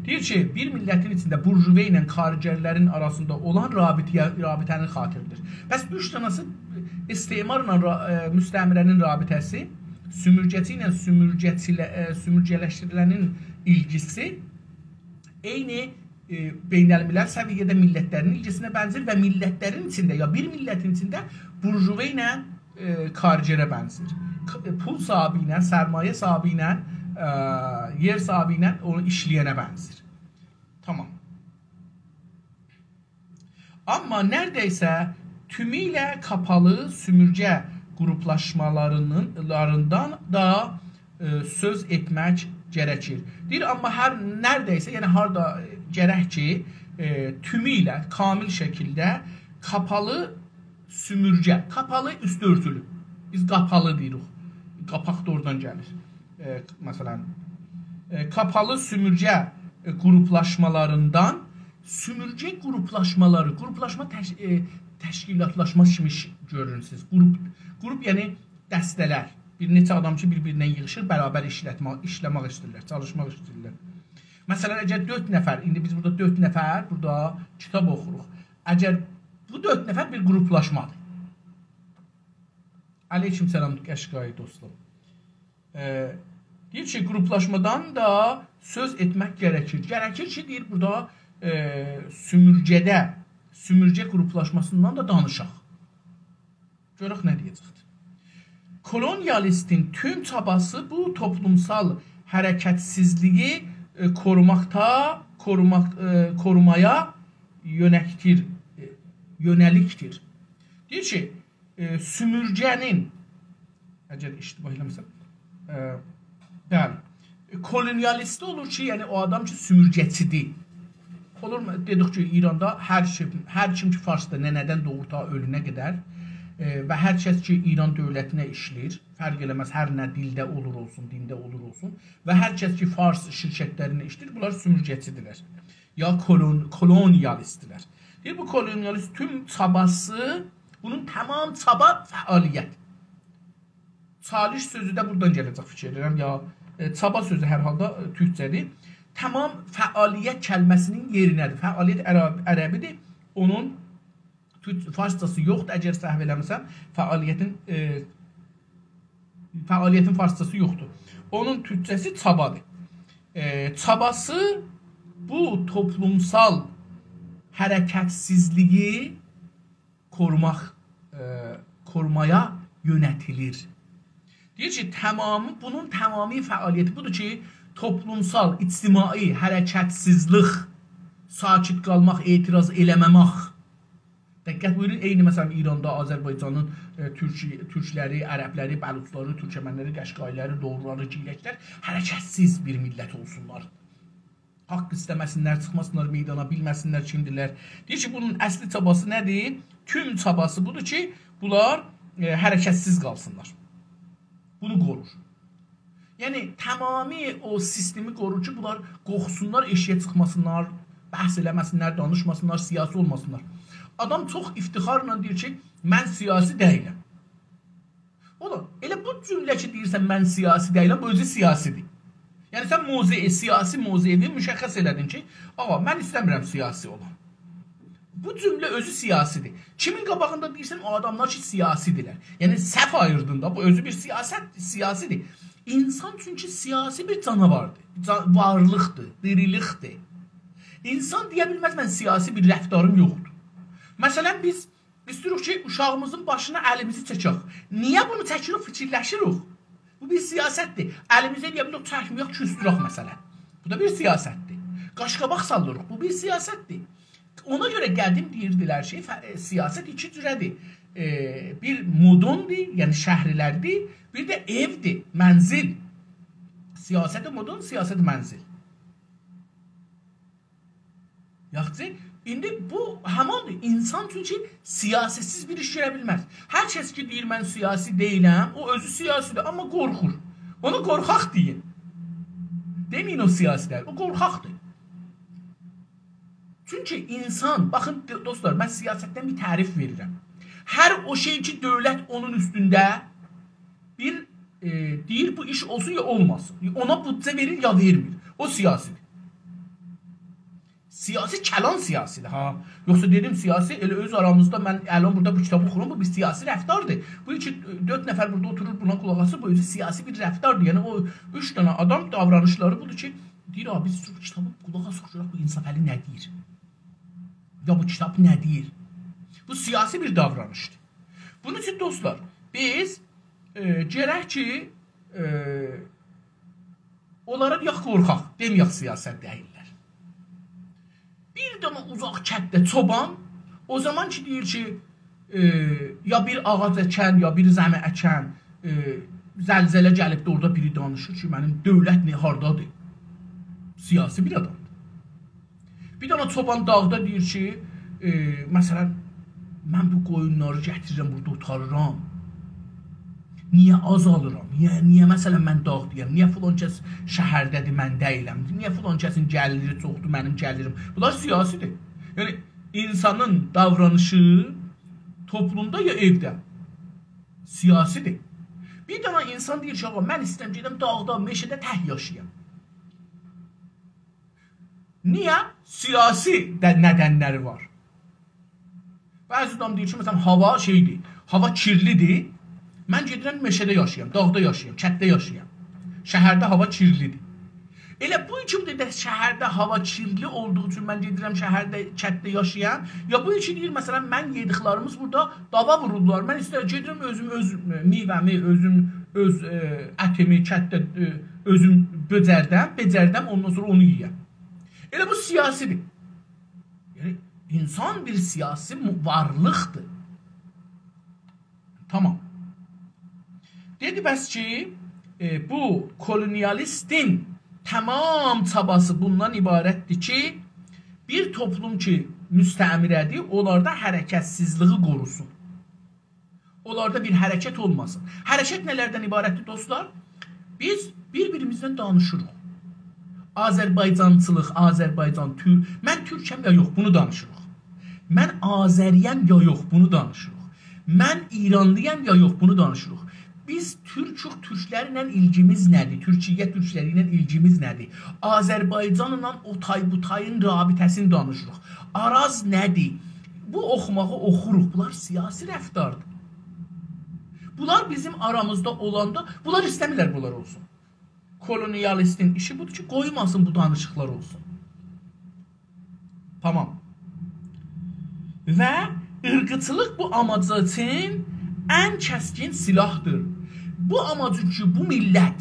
دئییر کی، بیر میللتین ایچینده بورژوا ایله کارگرلرین آراسیندا اولان رابطه‌یه، رابطه‌نی خاطیرلادیر. پس اوچ دنه‌سی استعمارلا را-، ائ، مستعمره‌نین رابطه‌سی، سومورگه‌چی ایله سومورگه‌چیله-، ائ، سومورگه‌لشدیریلنین ایلگیسی، عینی، ائ، بین‌الملل سویه‌ده میللتلرین ایلگیسینه بنزیر و میللتلرین ایچینده، یا بیر میللتین ایچینده بورژوا ایله، ائ، کارگره بنزیر. ک-، پول صاحیبی ایله، سرمایه صاحیبی ایله، ائ، یئر صاحیبی ایله اونو ایشله‌ینه بنزیر. تامام. آمما نئرده‌یسه تومو ایله کاپالی سومورگه قروپلاشمالارینین، لاریندان دا، ائ، سؤز ائتمک گره‌کیر. دئییر، آمما هر نئرده‌یسه، یعنی هاردا گرک کی، ائ، تومو ایله کامل شکیلده کاپالی سومورگه، کاپالی اوستو اؤرتولو. بیز قاپالی دئییریک. قاپاق دا اورادان گلیر. ائ، مثلا، ائ، کاپالی سومورگه، ائ، قروپلاشمالاریندان، سومورگه قروپلاشمالاری، قروپلاشما تش-، ائ، تشکیلاتلاشما کیمی ش-، گؤرورسونوز. گروپ، گروپ یعنی دسته‌لر. بیر نئچه آدام کی، بیر-بیرینن ییغیشیر، برابر ایشلتمه-، ایشله‌مک ایسته‌ییرلر، چالیشماق ایسته‌ییرلر. مثلا، اگر دؤرد نفر، ایندی بیز بورادا دؤرد نفر بورادا کیتاب اوخوروق. اگر بو دؤرد نفر بیر گروپلاشمادیر. علیکم سلام، قشقایی دوستوم. ائ، دئییر کی، گروپلاشمادان دا سؤز ائتمک گرکیر. گرکیر کی، دئییر، بورادا، ائ، سومورگه‌ده، سومورگه گروپلاشماسیندان دا دانیشاق. گؤرک نه دئیه‌جکدیر. Kolonyalistin tüm çabası bu toplumsal hareketsizliği, e, korumakta, korumak, e, korumaya yönektir, e, yöneliktir. دئییر کی، ائ، سومورگه‌نین، اگر اشتباه ائله‌مه‌سم، ائ، بلی. ائ، کولونیالیستی اولور کی، یعنی او آدام کی، سومورگه‌چیدیر. اولور، دئدیک کی، ایراندا هر کیم، هر کیم کی، فارسدیر، ننه‌دن دوغور تا اؤلونه قدر، ائ، و هر کس کی، ایران دؤولتینه ایشله‌ییر، فرق ائله‌مز، هر نه دیلده اولور اولسون، دینده اولور اولسون، و هر کس کی، فارس شرکتلرینده ایشله‌ییر، بونلار سومورگه‌چیدیرلر. یا کولون-، کولونیالیستلر. دئییر، بو کولونیالیست توم چاباسی، بونون تمام چابا فعالیت. چالیش سؤزو ده بورادان گله‌جک فیکیر ائدیرم، یا، ائ، چابا سؤزو هر حالدا، ائ، تورکجه‌دیر. تمام فعالیت کلمه‌سینین یئرینه‌دیر. فعالیت عرب-، عربیدیر. اونون تورک-، فارسجاسی یوخدور، اگر سهو ائله‌میرسم، فعالیتین، ائ، فعالیتین فارسجاسی یوخدور. اونون تورکجه‌سی چابادیر. ائ، چاباسی بو توپلومسال حرکتسیزلیگی korumak, e, korumaya yönetilir. دئییر کی، تمامی، بونون تمامی فعالیتی بودور کی، توپلومسال، اجتماعی حرکتسیزلیک، ساکت قالماق، اعتراض ائله‌مه‌مک. دقت بویورون، عینی، مثلا، ایراندا، آذربایجانین، ائ، تورک-، تورکلری، عربلری، بلوچلاری، تورکمنلری، قشقایلاری، لورلاری، گیلکلر حرکتسیز بیر میللت اولسونلار. حاق ایسته‌مه‌سینلر، چیخماسینلار میدانا، بیلمه‌سینلر کیمدیرلر. دئییر کی، بونون اصلی چاباسی نه‌دیر؟ توم چاباسی بودور کی، بونلار، ائ، حرکتسیز قالسینلار. بونو قورور. یعنی، تمامی او سیستمی قورور کی، بونلار قورخسونلار، ائشیگه چیخماسینلار، بحث ائله‌مه‌سینلر، دانیشماسینلار، سیاسی اولماسینلار. آدام چوخ افتخارلا دئییر کی، «من سیاسی دئییلم.» اولور، ائله بو جمله کی، دئییرسن، «من سیاسی دئییلم»، بو اؤزو سیاسیدیر. یعنی، سن موضع، سیاسی موضعینی مشخص ائله‌دین کی، «آغا، من ایسته‌میرم سیاسی اولام.» بو جمله اؤزو سیاسیدیر. کیمین قاباغیندا دئییرسن، او آداملار کی، سیاسیدیرلر. یعنی، صف آییردین دا، بو اؤزو بیر سیاست، سیاسیدیر. اینسان چونکی سیاسی بیر جاناواردیر، جا-، وارلیقدیر، دیریلیکدیر. اینسان دئیه بیلمز، «من سیاسی بیر رفتاریم یوخدور.» مثلا، بیز ایسته‌ییریک کی، اوشاغیمیزین باشینا الیمیزی چکک. نییه بونو چکیریک، فیکیرلشیریک؟ بو بیر سیاستدیر. الیمیزی ائلیه بیلریک، چکمه‌یک، کوسدورک، مثلا. بو دا بیر سیاستدیر. قاش‌قاباق ساللیریق. بو بیر سیاستدیر. اونا گؤره قدیم دئییردیلر کی، فه-، ائ، سیاست ایکی جوره‌دیر. ائ، بیر مدن‌دیر، یعنی شهرلردیر، بیر ده ائودیر، منزل. سیاست مدن، سیاست منزل. یاخشی، ایندی بو هماندیر. اینسان چونکی سیاستسیز بیر ایش گؤره بیلمز. هر کس کی، دئییر، «من سیاسی دئییلم»، او اؤزو سیاسیدیر، آمما قورخور. اونا قورخاق دئیین. دئمه‌یین، او سیاسی دئییل، او قورخاقدیر. چونکی اینسان، باخین، د-، دوستلار، من سیاستدن بیر تعریف وئریرم. هر او شئی کی، دؤولت اونون اوستونده بیر، ائ، دئییر، بو ایش اولسون یا اولماسین. اونا بودجه وئریر یا وئرمیر. او سیاسیدیر. سیاسی، کلان سیاسیدیر، ها. یوخسا دئدیم، سیاسی، ائله اؤز آرامیزدا، من الان بورادا بو کیتابی اوخورام، بو بیر سیاسی رفتاردیر. بو ایکی، دؤرد نفر بورادا اوتورور، بونا قولاق آسیر، بو اؤزو سیاسی بیر رفتاردیر. یعنی، او اوچ دنه آدام داورانیشلاری بودور کی، دئییر، «آ، بیز بو کیتابی قولاق آسیق، گؤرک بو انصافعلی نه دئییر؟ یا بو کیتاب نه دئییر؟» بو سیاسی بیر داورانیشدیر. بونون اوچون، دوستلار، بیز، ائ، گرک کی، ائ، اونلارا دئیک، قورخاق، دئمه‌یک سیاست دئییللر. بیر دنه اوزاق کتده چوبان، او زامان کی، دئییر کی، ائ، یا بیر آغاج اکن، یا بیر زمی اکن، ائ، زلزله گلیبدی، اورادا بیری دانیشیر کی، منیم دؤولت نه، هاردادیر؟ سیاسی بیر آدامدیر. بیر دنه چوبان داغدا دئییر کی، ائ، مثلا، «من بو قویونلاری گتیریرم، بورادا اوتاریرام. نییه آزالیرام؟ نییه، نییه، مثلا، من داغدایام؟ نییه فلان کس شهرده‌دیر، من دئییلم؟ نییه فلان کسین گلیری چوخدور، منیم گلیریم؟» بونلار سیاسیدیر. یعنی، اینسانین داورانیشی، توپلومدا یا ائوده؟ سیاسی‌دیر. بیر دنه اینسان دئییر کی، «آغا، من ایسته‌ییرم گئدم داغدا، مئشه‌ده تک یاشایام.» نییه؟ سیاسی ده ندنلری وار. بعضی آدام دئییر کی، مثلا، هاوا شئی‌دیر، هاوا کیرلی‌دیر. من گئدیرم مئشه‌ده یاشایام، داغدا یاشایام، کتده یاشایام. شهرده هاوا کیرلی‌دیر. ائله بو کی، بو دئییر، شهرده هاوا کیرلی اولدوغو اوچون من گئدیرم شهرده، کتده یاشایام. یا بو کی دئییر، مثلا، من یئدیکلریمیز بورادا داوا وورورلار. من ایسته‌ییرم گئدیرم اؤزوم، اؤز میوه‌می، اؤزوم، اؤز، ائ، اتیمی کتده، ائ، اؤزوم بؤجردم، بئجردم، اوندان سونرا اونو یئیم. ائله بو سیاسی‌دیر. یعنی، اینسان بیر سیاسی مو-، وارلیقدیر. تامام. دئدی، بس کی، ائ، بو کولونیالیستین تامام چاباسی بوندان عبارتدیر کی، بیر توپلوم کی، مستعمره‌دیر، اونلاردا حرکتسیزلیگی قوروسون. اونلاردا بیر حرکت اولماسین. حرکت نه‌لردن عبارتدیر، دوستلار؟ بیز بیر-بیریمیزله دانیشیریق. آذربایجانچیلیق، آذربایجان، تور-، من تورکم یا یوخ، بونو دانیشیریق. من آذری‌یم یا یوخ، بونو دانیشیریق. من ایرانلی‌یام یا یوخ، بونو دانیشیریق. بیز تورکوخ، تورکلرله ایلگیمیز نه‌دیر؟ تورکیه تورکلری ایله ایلگیمیز نه‌دیر؟ آذربایجانلا او تای بو تایین رابطه‌سینی دانیشیریق. آراز نه‌دیر؟ بو اوخوماغی اوخوروق. بونلار سیاسی رفتاردیر. بونلار بیزیم آرامیزدا اولاندا، بونلار ایسته‌میرلر بونلار اولسون. کولونیالیستین ایشی بودور کی، قویماسین بو دانیشیقلار اولسون. تامام. و عیرقچیلیق بو آماج اوچون ان کسکین سلاحدیر. بو آماج اوچون بو میللت،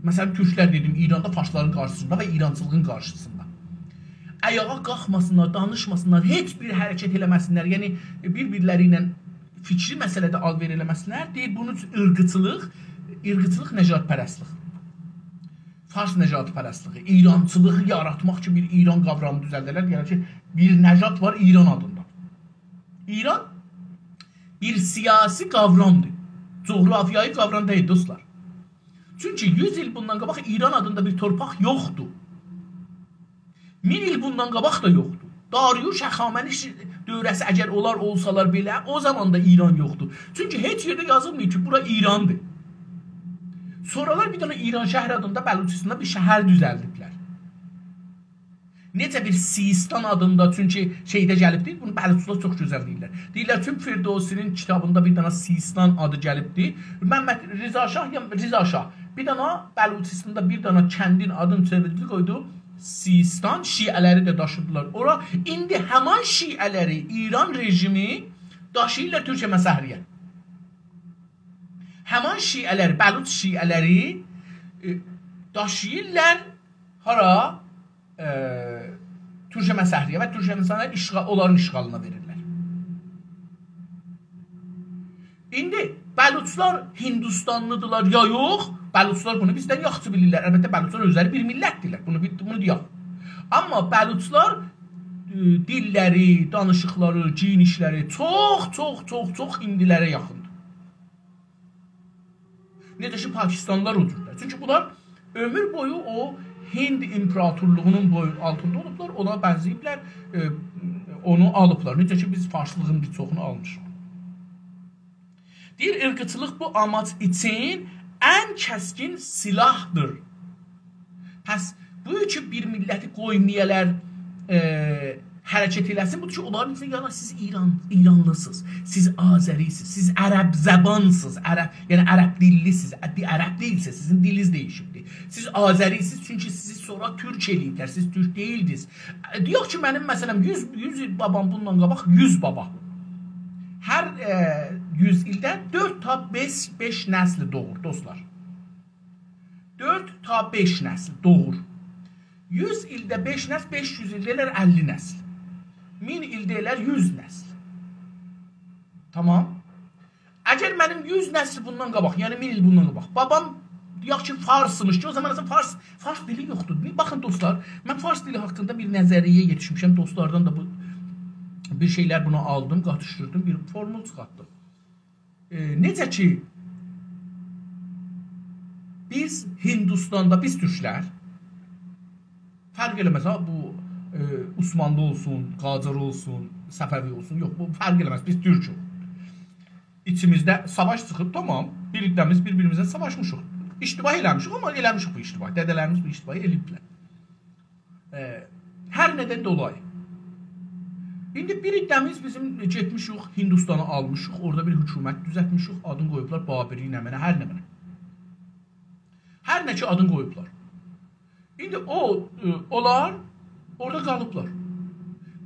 مثلا، تورکلر دئدیم، ایراندا فارسلارین قارشیسیندا و ایرانچیلیغین قارشیسیندا آیاغا قالخماسینلار، دانیشماسینلار، هئچ بیر حرکت ائله‌مه‌سینلر، یعنی بیر-بیرلری ایله فیکری مسئله‌ده آل‌وئر ائله‌مه‌سینلر، دئییر، بونون اوچون عیرقچیلیق، عیرقچیلیق نژادپرستلیک. فارس نژادپرستلیگی، ایرانچیلیغی یاراتماق اوچون بیر ایران قاورامی دوزلده‌لر. دئیه‌لر کی، بیر نژاد وار ایران آدیندا. ایران بیر سیاسی قاورامدیر. جغرافیایی قاورام دئییل، دوستلار. چونکی یوز ایل بوندان قاباق ایران آدیندا بیر تورپاق یوخدور. مین ایل بوندان قاباق دا یوخدور. داریوش هخامنش دؤوره‌سی اگر اونلار اولسالار بئله، او زامان دا ایران یوخدور. چونکی هئچ یئرده یازیلمیر کی، بورا ایراندیر. سونرالار بیر دنه ایرانشهر آدیندا بلوچستاندا بیر شهر دوزلدیبلر. نئجه بیر سیستان آدیندا، چونکی شئیده گلیبدیر، بونو بلوچلار چوخ گؤزل دئییرلر. دئییرلر، چون فردوسی‌نین کیتابیندا بیر دنه سیستان آدی گلیبدیر. محمد رضا شاه، یا رضا شاه، بیر دنه بلوچستاندا بیر دنه کندین آدینی چئویردی، قویدو سیستان، شیعه‌لری ده داشیدیلار اورا. ایندی همان شیعه‌لری ایران رژیمی داشیییرلار تورکیه مسحریه. همان شیعه‌لری، بلوچ شیعه‌لری، ائ، داشیییرلار هارا؟ ائ، تورکیه مسحریه و تورکیه مسحریه اشغال، اونلارین اشغالینا وئریرلر. ایندی بلوچلار هندوستانلی‌دیرلار یا یوخ، بلوچلار بونو بیزدن یاخشی بیلیرلر. البته، بلوچلار اؤزلری بیر میللتدیرلر، بونو بیل-، بونو دئیک. آمما بلوچلار، ائ، دیللری، دانیشیقلاری، گئیینیشلری چوخ، چوخ، چوخ، چوخ هندی‌لره یاخیندیر. نئجه کی، پاکستانلیلار او جوردور. چونکی بونلار عؤمور بویو او هند ایمپراتورلوغونون بویون آلتیندا اولوبلار، اونا بنزه‌ییبلر، ائ، اونو آلیبلار. نئجه کی، بیز فارسلیغین بیر چوخونو آلمیشیق. دئییر، عیرقچیلیق بو آماج اوچون ان کسکین سلاحدیر. پس بو کی، بیر میللتی قویمایالار، ائ، حرکت ائله‌سین، بودور کی، اونلارین ایچینده، «یا سیز ایران، ایرانلی‌سینیز، سیز آذری‌سینیز، سیز عرب زبان‌سینیز، عرب، یعنی عرب دیللی‌سینیز، ع-، دی-، عرب دئییلسه، سیزین دیلینیز دییشیبدیر. سیز آذری‌سینیز، چونکی سیزی سونرا تورک ائله‌ییبلر، سیز تورک دئییلدینیز.» ائ، دئیک کی، منیم، مثلا، یوز، یوز ایل بابام بوندان قاباق، یوز بابا. هر، ائ، یوز ایلده دؤرد تا بئش، بئش نسلی دوغور، دوستلار. دؤرد تا بئش نسل دوغور. یوز ایلده بئش نسل، بئش یوز ایلده ائلر اللی نسل. مین ایلده ائلر یوز نسل. تامام. اگر منیم یوز نسل بوندان قاباق، یعنی مین ایل بوندان قاباق، بابام، دئیک کی، فارسمیش کی، او زامان اصلا فارس، فارس دیلی یوخدور. بیر باخین، دوستلار، من فارس دیلی حاقیندا بیر نظریه‌یه یئتیشمیشم. دوستلاردان دا بو، بیر شئیلر بونو آلدیم، قاتیشدیردیم، بیر فورمول چیخارتدیم. ائ، نئجه کی، بیز هندوستاندا، بیز تورکلر، فرق ائله‌مز ها، بو، ائ، عثمانلی اولسون، قاجار اولسون، صفوی اولسون، یوخ، بو فرق ائله‌مز، بیز تورکوک. ایچیمیزده ساواش چیخیب، تامام، بیر عده‌میز بیر-بیریمیزله ساواشمیشیق. اشتباه ائله‌میشیک، آمما ائله‌میشیک بو اشتباهی. دده‌لریمیز بو اشتباهی ائله‌ییبلر. ائ، هر ندن دولایی. ایندی بیر عده‌میز بیزیم گئتمیشیک، هندوستانی آلمیشیق، اورادا بیر حکومت دوزلتمیشیک، آدینی قویوبلار بابری، نمنه، هر نمنه. هر نه کی آدینی قویوبلار. ایندی او، ائ، اونلار اورادا قالیبلار.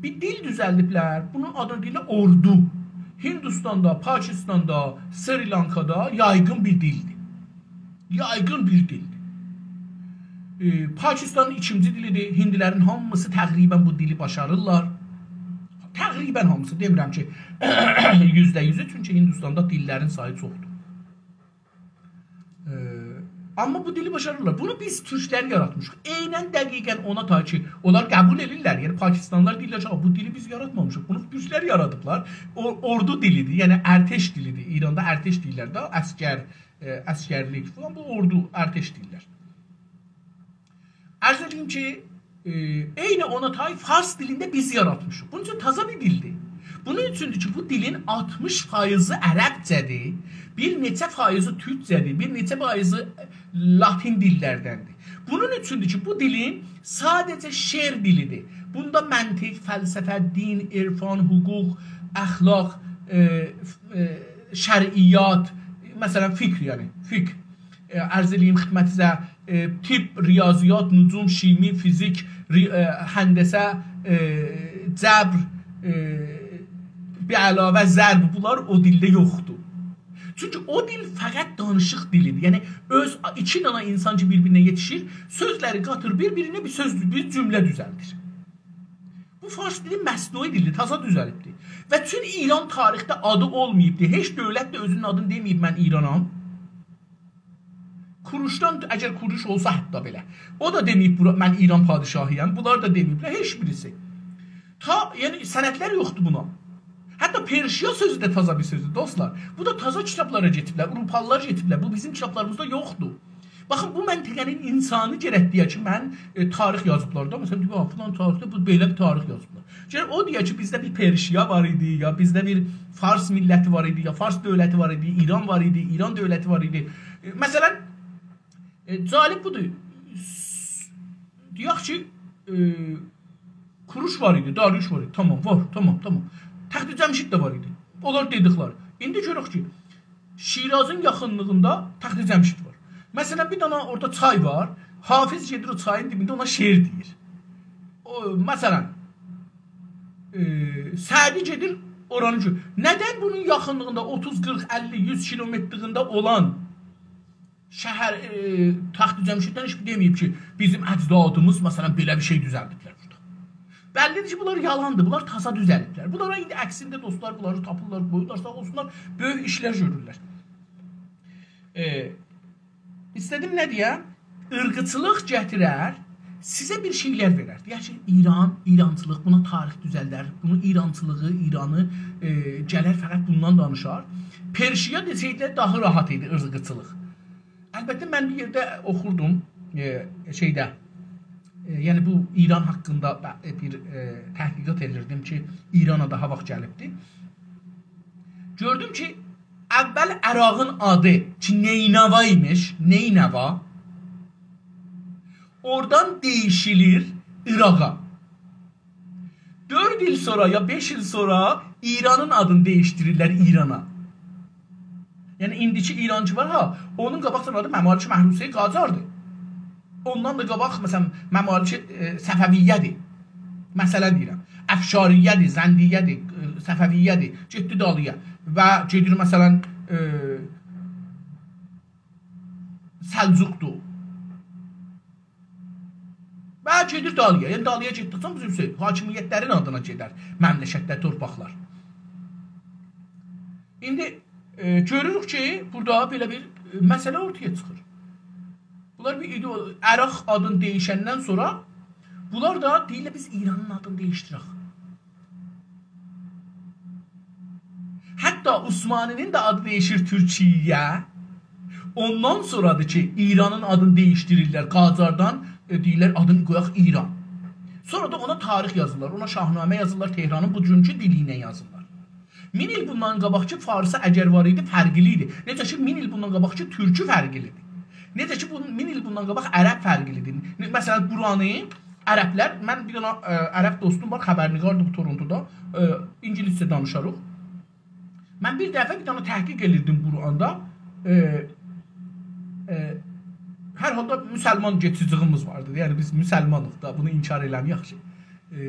بیر دیل دوزلدیبلر. بونون آدینی دئییرلر اردو. هندوستاندا، پاکستاندا، سری‌لانکادا یایغین بیر دیلدیر. یایغین بیر دیلدیر. ائ، پاکستانین ایکینجی دیلیدیر. هندی‌لرین هامیسی تقریباً بو دیلی باشاریرلار. تقریباً هامیسی، دئمیرم کی، یوزده یوزو، چونکی هندوستاندا دیللرین سایی چوخدور. ائ، آمما بو دیلی باشاریرلار. بونو بیز تورکلر یاراتمیشیق. عیناً دقیقاً اونا تای کی، اونلار قبول ائدیرلر. یعنی پاکستانلیلار دئییرلر کی، «آ، بو دیلی بیز یاراتمامیشیق. بونو تورکلر یارادیبلار.» او، اردو دیلیدیر. یعنی ارتش دیلیدیر. ایراندا ارتش دئییرلر ده، عسگر، ائ، عسگرلیک فلان. بو اردو، ارتش دئییرلر. عرض ائدیم کی، ائ، عینی اونا تای فارس دیلینده بیز یاراتمیشیق. بونون اوچون تازا بیر دیلدیر. بونون اوچوندور کی، بو دیلین آلتمیش فایضی عربجه‌دیر، بیر نئچه فایضی تورکجه‌دیر، بیر نئچه فایضی لاتین دیللردندیر. بونون اوچوندور کی، بو دیلین ساده‌جه شعر دیلیدیر. بوندا منطق، فلسفه، دین، عرفان، حقوق، اخلاق، ائ، ف-، ائ، شرعیات، مثلاً فقه، یعنی فقه، ائ، عرض ائله‌ییم خدمتینیزه، ائ، طب، ریاضیات، نجوم، شیمی، فیزیک، ری-، ائ، هندسه، ائ، جبر، ائ، به علاوه ضرب، بونلار او دیلده یوخدور. چونکی او دیل فقط دانیشیق دیلیدیر. یعنی اؤز ایکی دنه اینسان کی بیر-بیرینه یئتیشیر، سؤزلری قاتیر بیر-بیرینه، بیر سؤز، بیر جمله دوزلدیر. بو فارس دیلی مصنوعی دیلدیر، تازا دوزلیبدیر. و چون ایران تاریخده آدی اولماییبدیر، هئچ دؤولت ده اؤزونون آدینی دئمه‌ییب «من ایرانام». کوروشدان، اگر کوروش اولسا حتی بئله، او دا دئمه‌ییب «بورا، من ایران پادشاهی‌یام»، بونلار دا دئمه‌ییبلر، هئچ بیریسی. تا، یعنی سندلر یوخدور بونا. حتی پرشیا سؤزو ده تازا بیر سؤزدور، دوستلار. بو دا تازا کیتابلارا گئدیبلر، آوروپالیلار گئدیبلر. بو بیزیم کیتابلاریمیزدا یوخدور. باخین، بو منطقه‌نین اینسانی گرک دئیه کی، من، ائ، تاریخ یازیبلار دا. مثلاً، دئییر، «آ، فلان تاریخده بو بئله بیر تاریخ یازیبلار.» گرک او دئیه کی، بیزده بیر پرشیا وار ایدی، یا بیزده بیر فارس میللتی وار ایدی، یا فارس دؤولتی وار ایدی، ایران وار ایدی، ایران دؤولتی وار ایدی. ائ، مثلاً، ائ، جالب بودور. دئیک کی، ائ، کوروش وار ایدی، داریوش وار ایدی. تامام، وار، تامام، تامام. تخت جمشید ده وار ایدی. اونلار دئدیکلر. ایندی گؤرک کی، شیرازین یاخینلیغیندا تخت جمشید وار. مثلاً، بیر دنه اورادا چای وار. حافظ گئدیر او چایین دیبینده اونا شعر دئییر. او، مثلاً، ائ، سعدی گئدیر اورانی گؤ-، ندن بونون یاخینلیغیندا، اوتوز، قیرخ، اللی، یوز کیلومترلیگینده اولان شهر، ائ، تخت جمشیددن هئچ بیر دئمه‌ییب کی، بیزیم اجدادیمیز، مثلاً، بئله بیر شئی دوزلدیبلر بورادا. بللیدیر کی، بونلار یالاندیر، بونلار تازا دوزلیبلر. بونلارا ایندی عکسینده دوستلار بونلاری تاپیرلار، قویورلار، ساغ اولسونلار، بؤیوک ایشلر گؤرورلر. ائ، ایسته‌دیم نه دئیم؟ عیرقچیلیق گتیرر، سیزه بیر شئیلر وئرر. دئیر کی، ایران، ایرانچیلیق، بونا تاریخ دوزلدر، بونو ایرانچیلیغی، ایرانی، ائ، گلر فقط بوندان دانیشار. پرشیا دئسه‌یدیلر، داها راحت ایدی عیرقچیلیق. البته، من بیر یئرده اوخوردوم، ائ، شئیده، ائ، یعنی بو ایران حاقیندا ب-، ائ، بیر، ائ، تحقیقات ائدیردیم کی، ایرانا داها واخت گلیبدی. گؤردوم کی، اول عراقین آدی کی، نینوا ایمیش، نینوا، اورادان دییشیلیر عراقا. دؤرد ایل سونرا یا بئش ایل سونرا ایرانین آدینی دییشدیریرلر ایرانا. یعنی، ایندیکی ایران کی وار ها، اونون قاباقدان آدی ممالک محروسه‌ی قاجاردیر. اوندان دا قاباق، مثلاً، ممالک، ائ، صفویه‌دیر. مثلاً دئییرم، افشاریه‌دیر، زندیه‌دیر، ائ، صفویه‌دیر. گئتدی دالییا. و گئدیر، مثلاً، ائ، سلجوقدور. و گئدیر دالییا. یعنی، دالییا گئتدیکجه، بیزیم شئی، حاکمیتلرین آدینا گئدر مملکتلر، تورپاقلار. ایندی، ائ، گؤروروک کی، بورادا بئله بیر، ائ، مسئله اورتایا چیخیر. بونلار بیر ایدئو-، عراق آدینی دییشندن سونرا بونلار دا دئییرلر، «بیز ایرانین آدینی دییشدیرک.» حتی عثمانی‌نین ده آدی دییشیر تورکیه. اوندان سونرادیر کی، ایرانین آدینی دییشدیریرلر. قاجاردان، ائ، دئییرلر، «آدینی قویاق ایران.» سونرا دا اونا تاریخ یازیرلار، اونا شاهنامه یازیرلار، تهرانین بوگونکو دیلی ایله یازیرلار. مین ایل بوندان قاباقکی فارسی اگر وار ایدی، فرقلی ایدی. نئجه کی، مین ایل بوندان قاباقکی تورکو فرقلی ایدی. نئجه کی، بون-، مین ایل بوندان قاباق عرب فرقلی ایدی. نه-، مثلا، قرآنی عربلر، من بیر دنه، ائ، عرب دوستوم وار، خبرنگاردیر بو تورونتودا. ائ، اینگیلیسجه دانیشاریق. من بیر دفعه بیر دنه تحقیق ائدیردیم قرآندا. ائ، ائ، هر حالدا مسلمان کئچیجیگیمیز واردی. یعنی بیز مسلمانیق دا، بونو انکار ائله‌مه‌یک کی. ائ،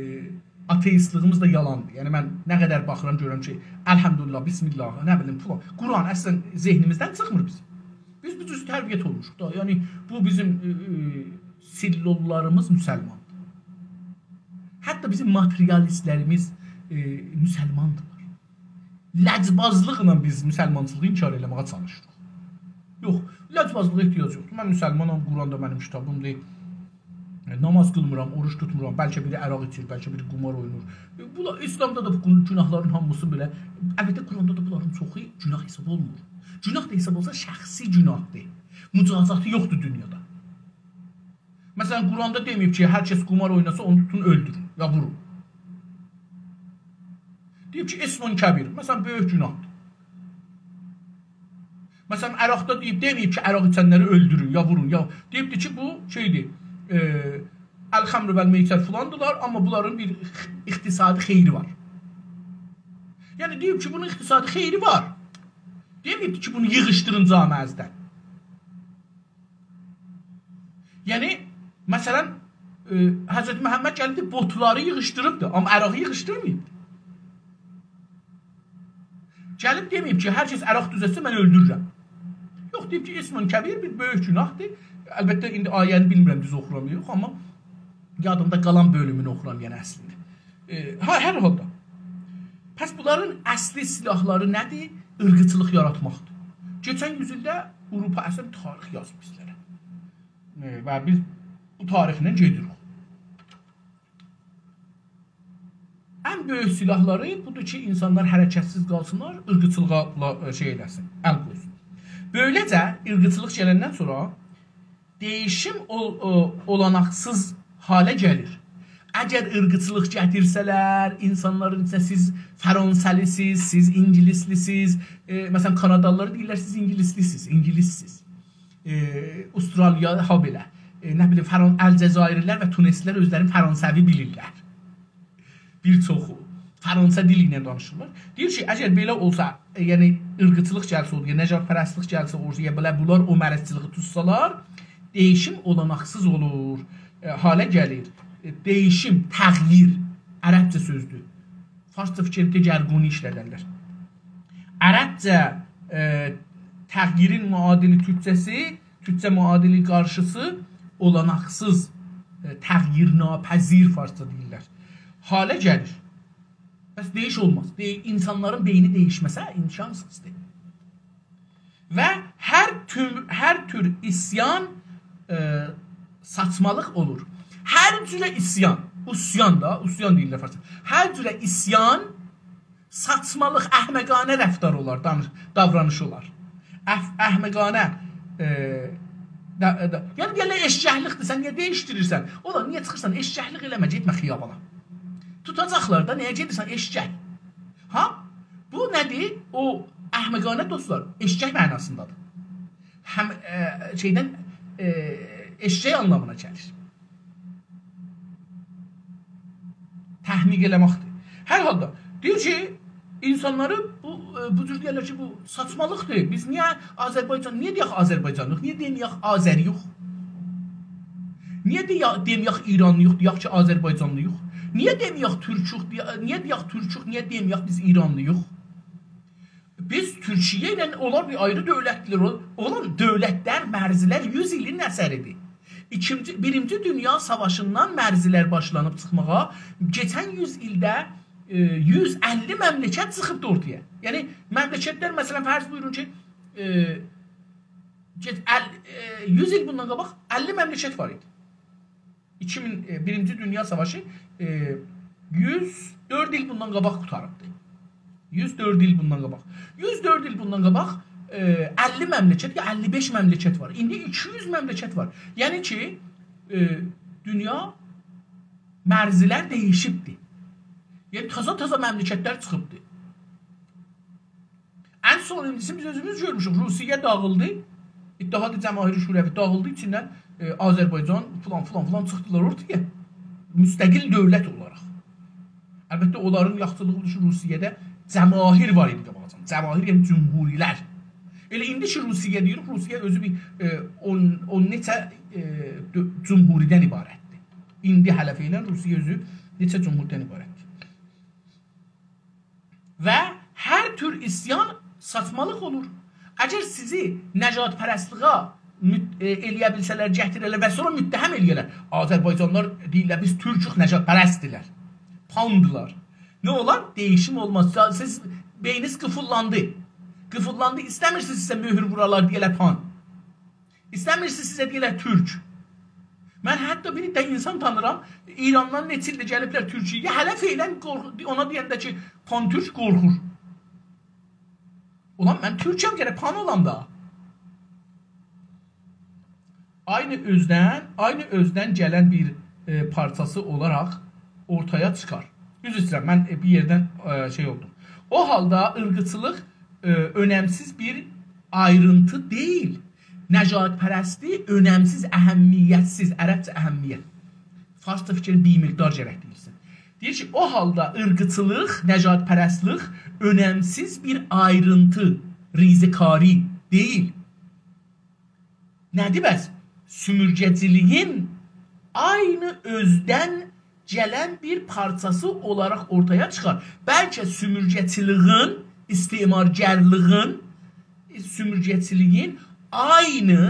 آتئیستلیگیمیز دا یالاندیر. یعنی من نه قدر باخیرام، گؤرورم کی، الحمدلله، بسم الله، نه بیلیم، فلان. قرآن اصلا ذهنیمیزدن چیخمیر بیزیم. بیز بو جور تربیت اولموشوق دا. یعنی بو بیزیم، ائ، ائ، سلوللاریمیز مسلماندیر. حتی بیزیم ماتریالیستلریمیز، ائ، مسلماندیرلار. لجبازلیقلا بیز مسلمانچیلیغی انکار ائله‌مه‌یه چالیشیریق. یوخ، لجبازلیغا احتیاج یوخدور. من مسلمانام، قرآن دا منیم کیتابیمدیر. نماز قیلمیرام، اوروج توتمورام، بلکه بیری عرق ایچیر، بلکه بیری قمار اوینایر. ائ، بونلار، ایسلامدا دا بو گون-، گوناهلارین هامیسی بئله. البته، قرآندا دا بونلارین چوخو گوناه حساب اولمور. گوناه دا حساب اولسا، شخصی گوناهدیر. مجازاتی یوخدور دونیادا. مثلا، قرآندا دئمه‌ییب کی، هر کس قمار اویناسا، اونو توتون، اؤلدورون، یا وورون. دئییب کی، «اسم کبیر»، مثلا، بؤیوک گوناهدیر. مثلا، عرقده دئییب، دئمه‌ییب کی، عرق ایچنلری اؤلدورون، یا وورون، یا، دئییبدیر کی، بو شئیدیر، ائ، الخمر و المیسر فلاندیلار، آمما بونلارین بیر اقتصادی خیری وار. یعنی، دئییب کی، بونون اقتصادی خیری وار. دئمه‌ییبدیر کی، بونو ییغیشدیرین جامعه‌زدن. یعنی، مثلا، ائ، حضرت محمد گلیبدیر، بوتلاری ییغیشدیریبدیر، آمما عرقی ییغیشدیرماییب. گلیب دئمه‌ییب کی، هر کس عرق دوزلتسه، من اؤلدورورم. یوخ، دئییب کی، «اسم کبیر»، بیر بؤیوک گوناهدیر. البته، ایندی آیه‌نی بیلمیرم، دوز اوخورام یا یوخ، آمما یادیمدا قالان بؤلومونو اوخورام، یعنی، اصلینده. ائ، ها، هر حالدا. پس بونلارین اصلی سلاحلاری نه‌دیر؟ عیرقچیلیق یاراتماقدیر. کئچن یوز ایلده آوروپا اصلا تاریخ یازیب بیزلره. ائ، و بیز بو تاریخله گئدیریک. ان بؤیوک سلاحلاری بودور کی، اینسانلار حرکتسیز قالسینلار، عیرقچیلیغا لا-، شئی ائله‌سین، ال قویسون. بئله‌جه، عیرقچیلیق گلندن سونرا دییشیم اول-، او-، اولاناقسیز حاله گلیر. اگر عیرقچیلیق گتیرسه‌لر، اینسانلارین ایچینده سیز فرانسه‌لی‌سیز، سیز اینگیلیسلی‌سیز، ائ، مثلا، کانادالیلارا دئییرلر، «سیز اینگیلیسلی‌سیز، اینگیلیس‌سیز.» ائ، استرالیا، هابئله، ائ، نه بیلیم، فران-، الجزایرلی‌لر و تونسلی‌لر اؤزلرینی فرانسوی بیلیرلر. بیر چوخو فرانسه دیلی ایله دانیشیرلار. دئییر کی، اگر بئله اولسا، ائ، یعنی عیرقچیلیق گلسه اورتایا، نژادپرستلیک گلسه اورتایا، بئله بونلار او مرضچیلیغی توتسالار، دییشیم اولاناقسیز اولور، ائ، حاله گلیر. ائ، دییشیم، تغییر، عربجه سؤزدور. فارسجا فیکر دگرگونی ایشلدرلر. عربجه، ائ، تغییرین معادلی تورکجه‌سی، تورکجه معادلی قارشیسی اولاناقسیز، ائ، تغییرناپذیر فارسجا دئییرلر. حاله گلیر. پس دییش اولماز. دئی-، اینسانلارین بئینی دییشمه‌سه، امکانسیزدیر. و هر تور، هر تور عصیان، ائ، ساچمالیق اولور. هر جوره عصیان، عصیان دا، عصیان دئییرلر فارسجا. هر جوره عصیان ساچمالیق، احمقانه رفتار اولار، دانیش-، داورانیش اولار. اح-، احمقانه، ائ، دا، دا، یعنی، دئیرلر، ائششکلیکدیر، سن نییه دییشدیریرسن؟ اولان، نییه چیخیرسان؟ ائششکلیک ائله‌مه، گئتمه خیابانا. توتاجاقلار دا، نییه گئدیرسن؟ ائششک. ها؟ بو نه‌دیر؟ او احمقانه، دوستلار، ائششک معناسیندادیر. هم، ائ، شئیدن، ائ، ائششک آنلامینا گلیر. تحمیق ائله‌مکدیر. هر حالدا، دئییر کی، اینسانلاری بو، ائ، بو جور دئیرلر کی، بو ساچمالیقدیر. بیز نییه آذربایجان، نییه دئیک آذربایجانلی‌ییق؟ نییه دئمه‌یک آذری‌یوخ؟ نییه دئیه-، دئمه‌یک ایرانلی‌یوخ، دئیک کی، آذربایجانلی‌یوخ؟ نییه دئمه‌یک تورکوخ، دئیه-، نییه دئیک تورکوخ، نییه دئمه‌یک بیز ایرانلی‌ییق؟ بیز تورکیه ایله اونلار بیر آیری دؤولتدیرلر. او-، اولان دؤولتلر، مرزلر یوز ایلین اثریدیر. ایکینجی، بیرینجی دونیا ساواشیندان مرزلر باشلانیب چیخماغا، کئچن یوز ایلده، ائ، یوز اللی مملکت چیخیبدی اورتایا. یعنی، مملکتلر، مثلا، فرض بویورون کی، ائ، کئچ-، ال-، ائ، یوز ایل بوندان قاباق اللی مملکت وار ایدی. ایکی مین، ائ، بیرینجی دونیا ساواشی، ائ، یوز دؤرد ایل بوندان قاباق قوتاریبدی. یوز دؤرد ایل بوندان قاباق. یوز دؤرد ایل بوندان قاباق، ائ، اللی مملکت یا اللی بئش مملکت وار. ایندی ایکی یوز مملکت وار. یعنی کی، ائ، دونیا مرزلر دییشیبدی. یعنی تازا-تازا مملکتلر چیخیبدی. سونرا ایندی بیز اؤزوموز گؤرموشوک. روسیه داغیلدی. اتحاد جماهیر شوروی داغیلدی، ایچیندن، ائ، آذربایجان، فلان، فلان، فلان چیخدیلار اورتایا. مستقل دؤولت اولاراق. البته، اونلارین یاخشیلیغی بودور کی، روسیه‌ده جماهیر وار ایدی، قاباقجان. جماهیر، یعنی جمهوری‌لر. ائله ایندی کی، روسیه دئییریک، روسیه اؤزو بیر، ائ، اون، اون نئچه، ائ، دؤ-، جمهوری‌دن عبارتدیر. ایندی هله فعلاً روسیه اؤزو نئچه جمهوری‌دن عبارتدیر. و هر تور عصیان ساچمالیق اولور. اگر سیزی نژادپرستلیگه مت-، ائ، ائلیه بیلسه‌لر، گتیره‌لر و سونرا متهم ائلیه‌لر. آذربایجانلیلار دئییرلر، «بیز تورکوک»، نژادپرستدیرلر. پاندیلار. نه اولار؟ دییشیم اولماز. سیز، بئینینیز قیفیللاندی. قیفیللاندی، ایسته‌میرسینیز سیزه مؤهور وورالار، دئیه‌لر پان. ایسته‌میرسینیز سیزه دئیه‌لر تورک. من حتی بیر ده اینسان تانیرام، ایراندان نئچه ایلدیر گلیبلر تورکیه‌یه، هله فعلاً قورخ-، اونا دئینده کی، پان‌تورک، قورخور. اولان، من تورکم، گرک پان اولام دا. عینی اؤزدن، عینی اؤزدن گلن بیر، ائ، پارچاسی اولاراق اورتایا چیخار. عذر ایسته‌ییرم، من، ائ، بیر یئردن، ائ، شئی اولدوم. او حالدا عیرقچیلیق، ائ، اؤنمسیز بیر آیرینتی دئییل. نژادپرستلیک اؤنمسیز، اهمیت‌سیز، عربجه اهمیت. فارسجا فیکر، بیر مقدار گرک دئییلسین. دئییر کی، او حالدا عیرقچیلیق، نژادپرستلیک اؤنمسیز بیر آیرینتی، ریزه‌کاری دئییل. نه‌دیر بس؟ سومورگه‌چیلیگین عینی اؤزدن گلن بیر پارچاسی اولاراق اورتایا چیخار. بلکه سومورگه‌چیلیگین، استعمارگرلیگین، سومورگه‌چیلیگین عینی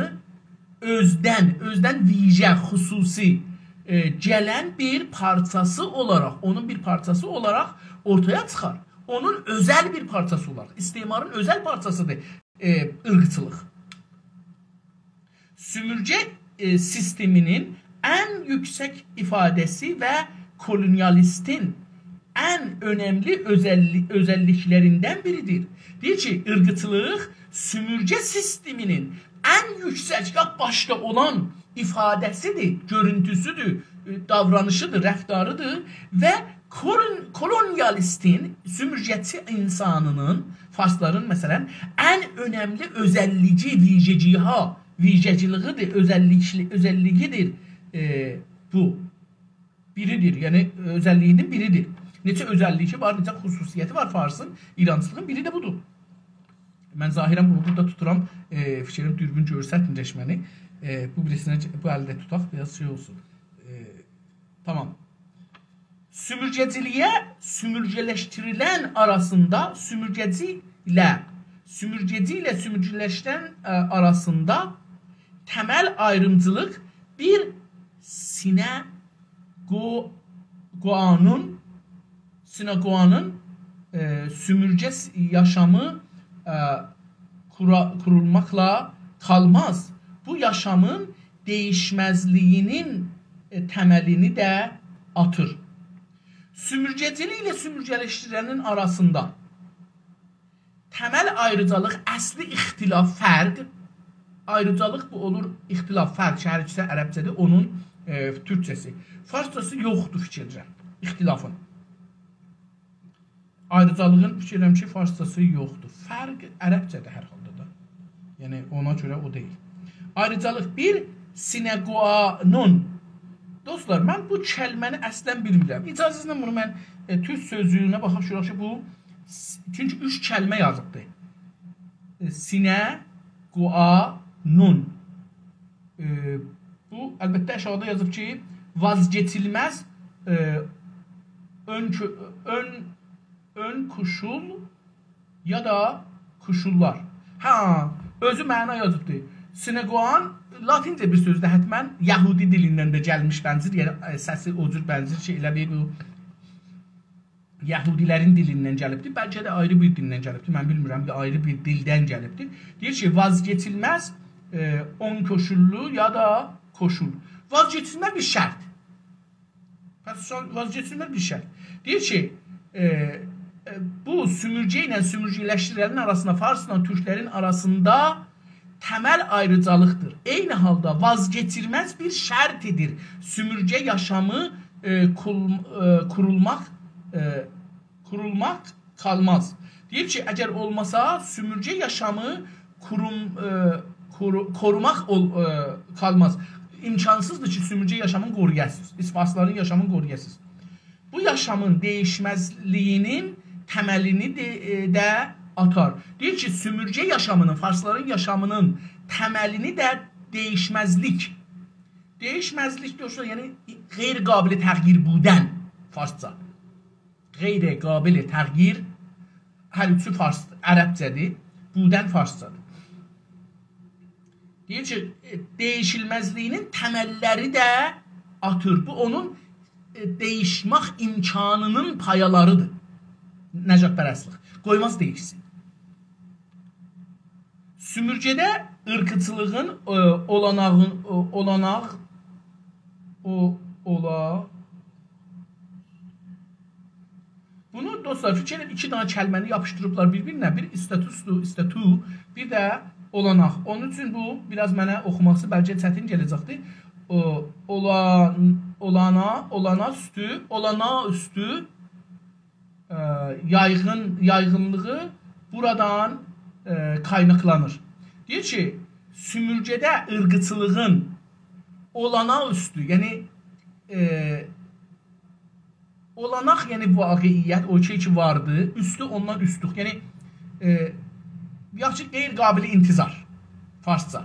اؤزدن، اؤزدن ویژه، خصوصی، ائ، گلن بیر پارچاسی اولاراق، اونون بیر پارچاسی اولاراق اورتایا چیخار. اونون اؤزل بیر پارچاسی اولاراق، استعمارین اؤزل پارچاسیدیر، ائ، عیرقچیلیق. سومورگه، ائ، سیستمینین ان یوکسک ایفاده‌سی و کولونیالیستین ان اؤنملی اؤزللی-، اؤزللیکلریندن بیریدیر. دئییر کی، عیرقچیلیق سومورگه سیستمینین ان یوکسک، لاپ باشدا اولان ایفاده‌سیدیر، گؤرونتوسودور، ائ، داورانیشیدیر، رفتاریدیر و کولون-، کولونیالیستین، سومورگه‌چی اینسانینین، فارسلارین، مثلاً، ان اؤنملی اؤزللیگی، ویژگی‌ها، ویژگیلیگیدیر، اؤزللیکلی-، اؤزللیگیدیر، ائ، بو. بیریدیر، یعنی اؤزللیگینین بیریدیر. نئچه اؤزللیگی وار، نئچه خصوصیتی وار فارسین، ایرانچیلیغین، بیری ده بودور. من ظاهراً بونو بورادا توتورام، ائ، فیکریم دوربین گؤرستمیر منی. ائ، بو بیریسینه، بو الده توتاق، بیر آز شئی اولسون. ائ، تامام. سومورگه‌چیلیگه سومورگه‌لشدیریلن آراسیندا، سومورگه‌چی ایله سومورگه‌چی ایله سومورگه‌لشدیرن، ائ، آراسیندا تمل آیریمجیلیق بیر سیناگوگانین، سیناگوگانین، ائ، سومورگه س-، یاشامی، ائ، قورا-، قورولماقلا قالماز. بو یاشامین دییشمزلیگینین، ائ، تملینی ده آتیر. سومورگه‌چیلیک ایله سومورگه‌لشدیرنین آراسیندا تمل آیریجالیق، اصلی اختلاف، فرق. آیریجالیق بو اولور، اختلاف، فرق، هر ایکیسی عربجه‌دیر، اونون، ائ، تورکجه‌سی. فارسجاسی یوخدور، فیکیر ائدیرم، اختلافین. آیریجالیغین، فیکیر ائدیرم کی، فارسجاسی یوخدور. فرق عربجه‌دیر هر حالدا دا. یعنی، اونا گؤره او دئییل. آیریجالیق بیر، سیناگوگانین. دوستلار، من بو کلمه‌نی اصلاً بیلمیرم. اجازه‌نیزله بونو من، ائ، تورک سؤزلویونه باخاق، گؤرک کی، بو س-، چونکی اوچ کلمه یازیبدیر. ائ، سیناگوگانین. ائ، بو، البته، آشاغیدا یازیب کی، وازکئچیلمز، ائ، اؤن کؤ-، اؤن، اؤن کوشول یا دا کوشوللار. هه، اؤزو معنا یازیبدیر. سیناگوگان لاتینجه بیر سؤزدور، حتماً یهودی دیلیندن ده گلمیش بنزیر، یعنی، ائ، سسی او جور بنزیر کی، ائله بیر بو یهودی‌لرین دیلیندن گلیبدیر، بلکه ده آیری بیر دیلدن گلیبدیر، من بیلمیرم، بیر آیری بیر دیلدن گلیبدیر. دئییر کی، وازکئچیلمز، ائ، اؤن کوشوللو یا دا کوشول. وازکئچیلمز بیر شرط. پس، وازکئچیلمز بیر شرط. دئییر کی، ائ، ائ، بو سومورگه ایله سومورگه‌لشدیریلنین آراسیندا، فارسلا تورکلرین آراسیندا تمل آیریجالیقدیر. عینی حالدا وازکئچیلمز بیر شرطیدیر. سومورگه یاشامی، ائ، کول-، ائ، قورولماق، ائ، قورولماق قالماز. دئییر کی، اگر اولماسا، سومورگه یاشامی قوروم-، ائ، قورو-، قوروماق اول-، ائ، قالماز. امکانسیزدیر کی، سومورگه یاشامینی قورویاسینیز. فارسلارین یاشامینی قورویاسینیز. بو یاشامین دییشمزلیگینین تملینی ده، ائ، ده آتار. دئییر کی، سومورگه یاشامینین، فارسلارین یاشامینین تملینی ده دییشمزلیک. دییشمزلیک، دوستلار، یعنی غیر قابل تغییر بودن، فارسجا. غیر قابل تغییر، هر اوچو فارس، عربجه‌دیر، بودن فارسجادیر. دئییر کی، ائ، دییشیلمزلیگینین تمللری ده آتیر. بو اونون، ائ، دییشمک امکانینین پایالاریدیر. نژادپرستلیک. قویماز دییشسین. سومورگه‌ده عیرقچیلیغین، ائ، اولاناغین، ائ، اولاناق، او، اولا، بونو، دوستلار، فیکیر ائدین، ایکی دنه کلمه‌نی یاپیشدیریبلار بیر-بیرینه. بیر استاتوسدور، استاتو، بیر ده اولاناق. اونون اوچون بو بیر آز منه اوخوماسی بلکه چتین گله‌جکدیر. او، اولان-، اولانا، اولانا اوستو، اولانا اوستو، ائ، یایغین، یایغینلیغی بورادان، ائ، قایناقلانیر. دئییر کی، سومورگه‌ده عیرقچیلیغین اولانا اوستو، یعنی، ائ، اولاناق، یعنی واقعیت، او شئی کی واردی، اوستو اوندان اوستلوک. یعنی، ائ، یاخشی، غیر قابل انتظار، فارسجا.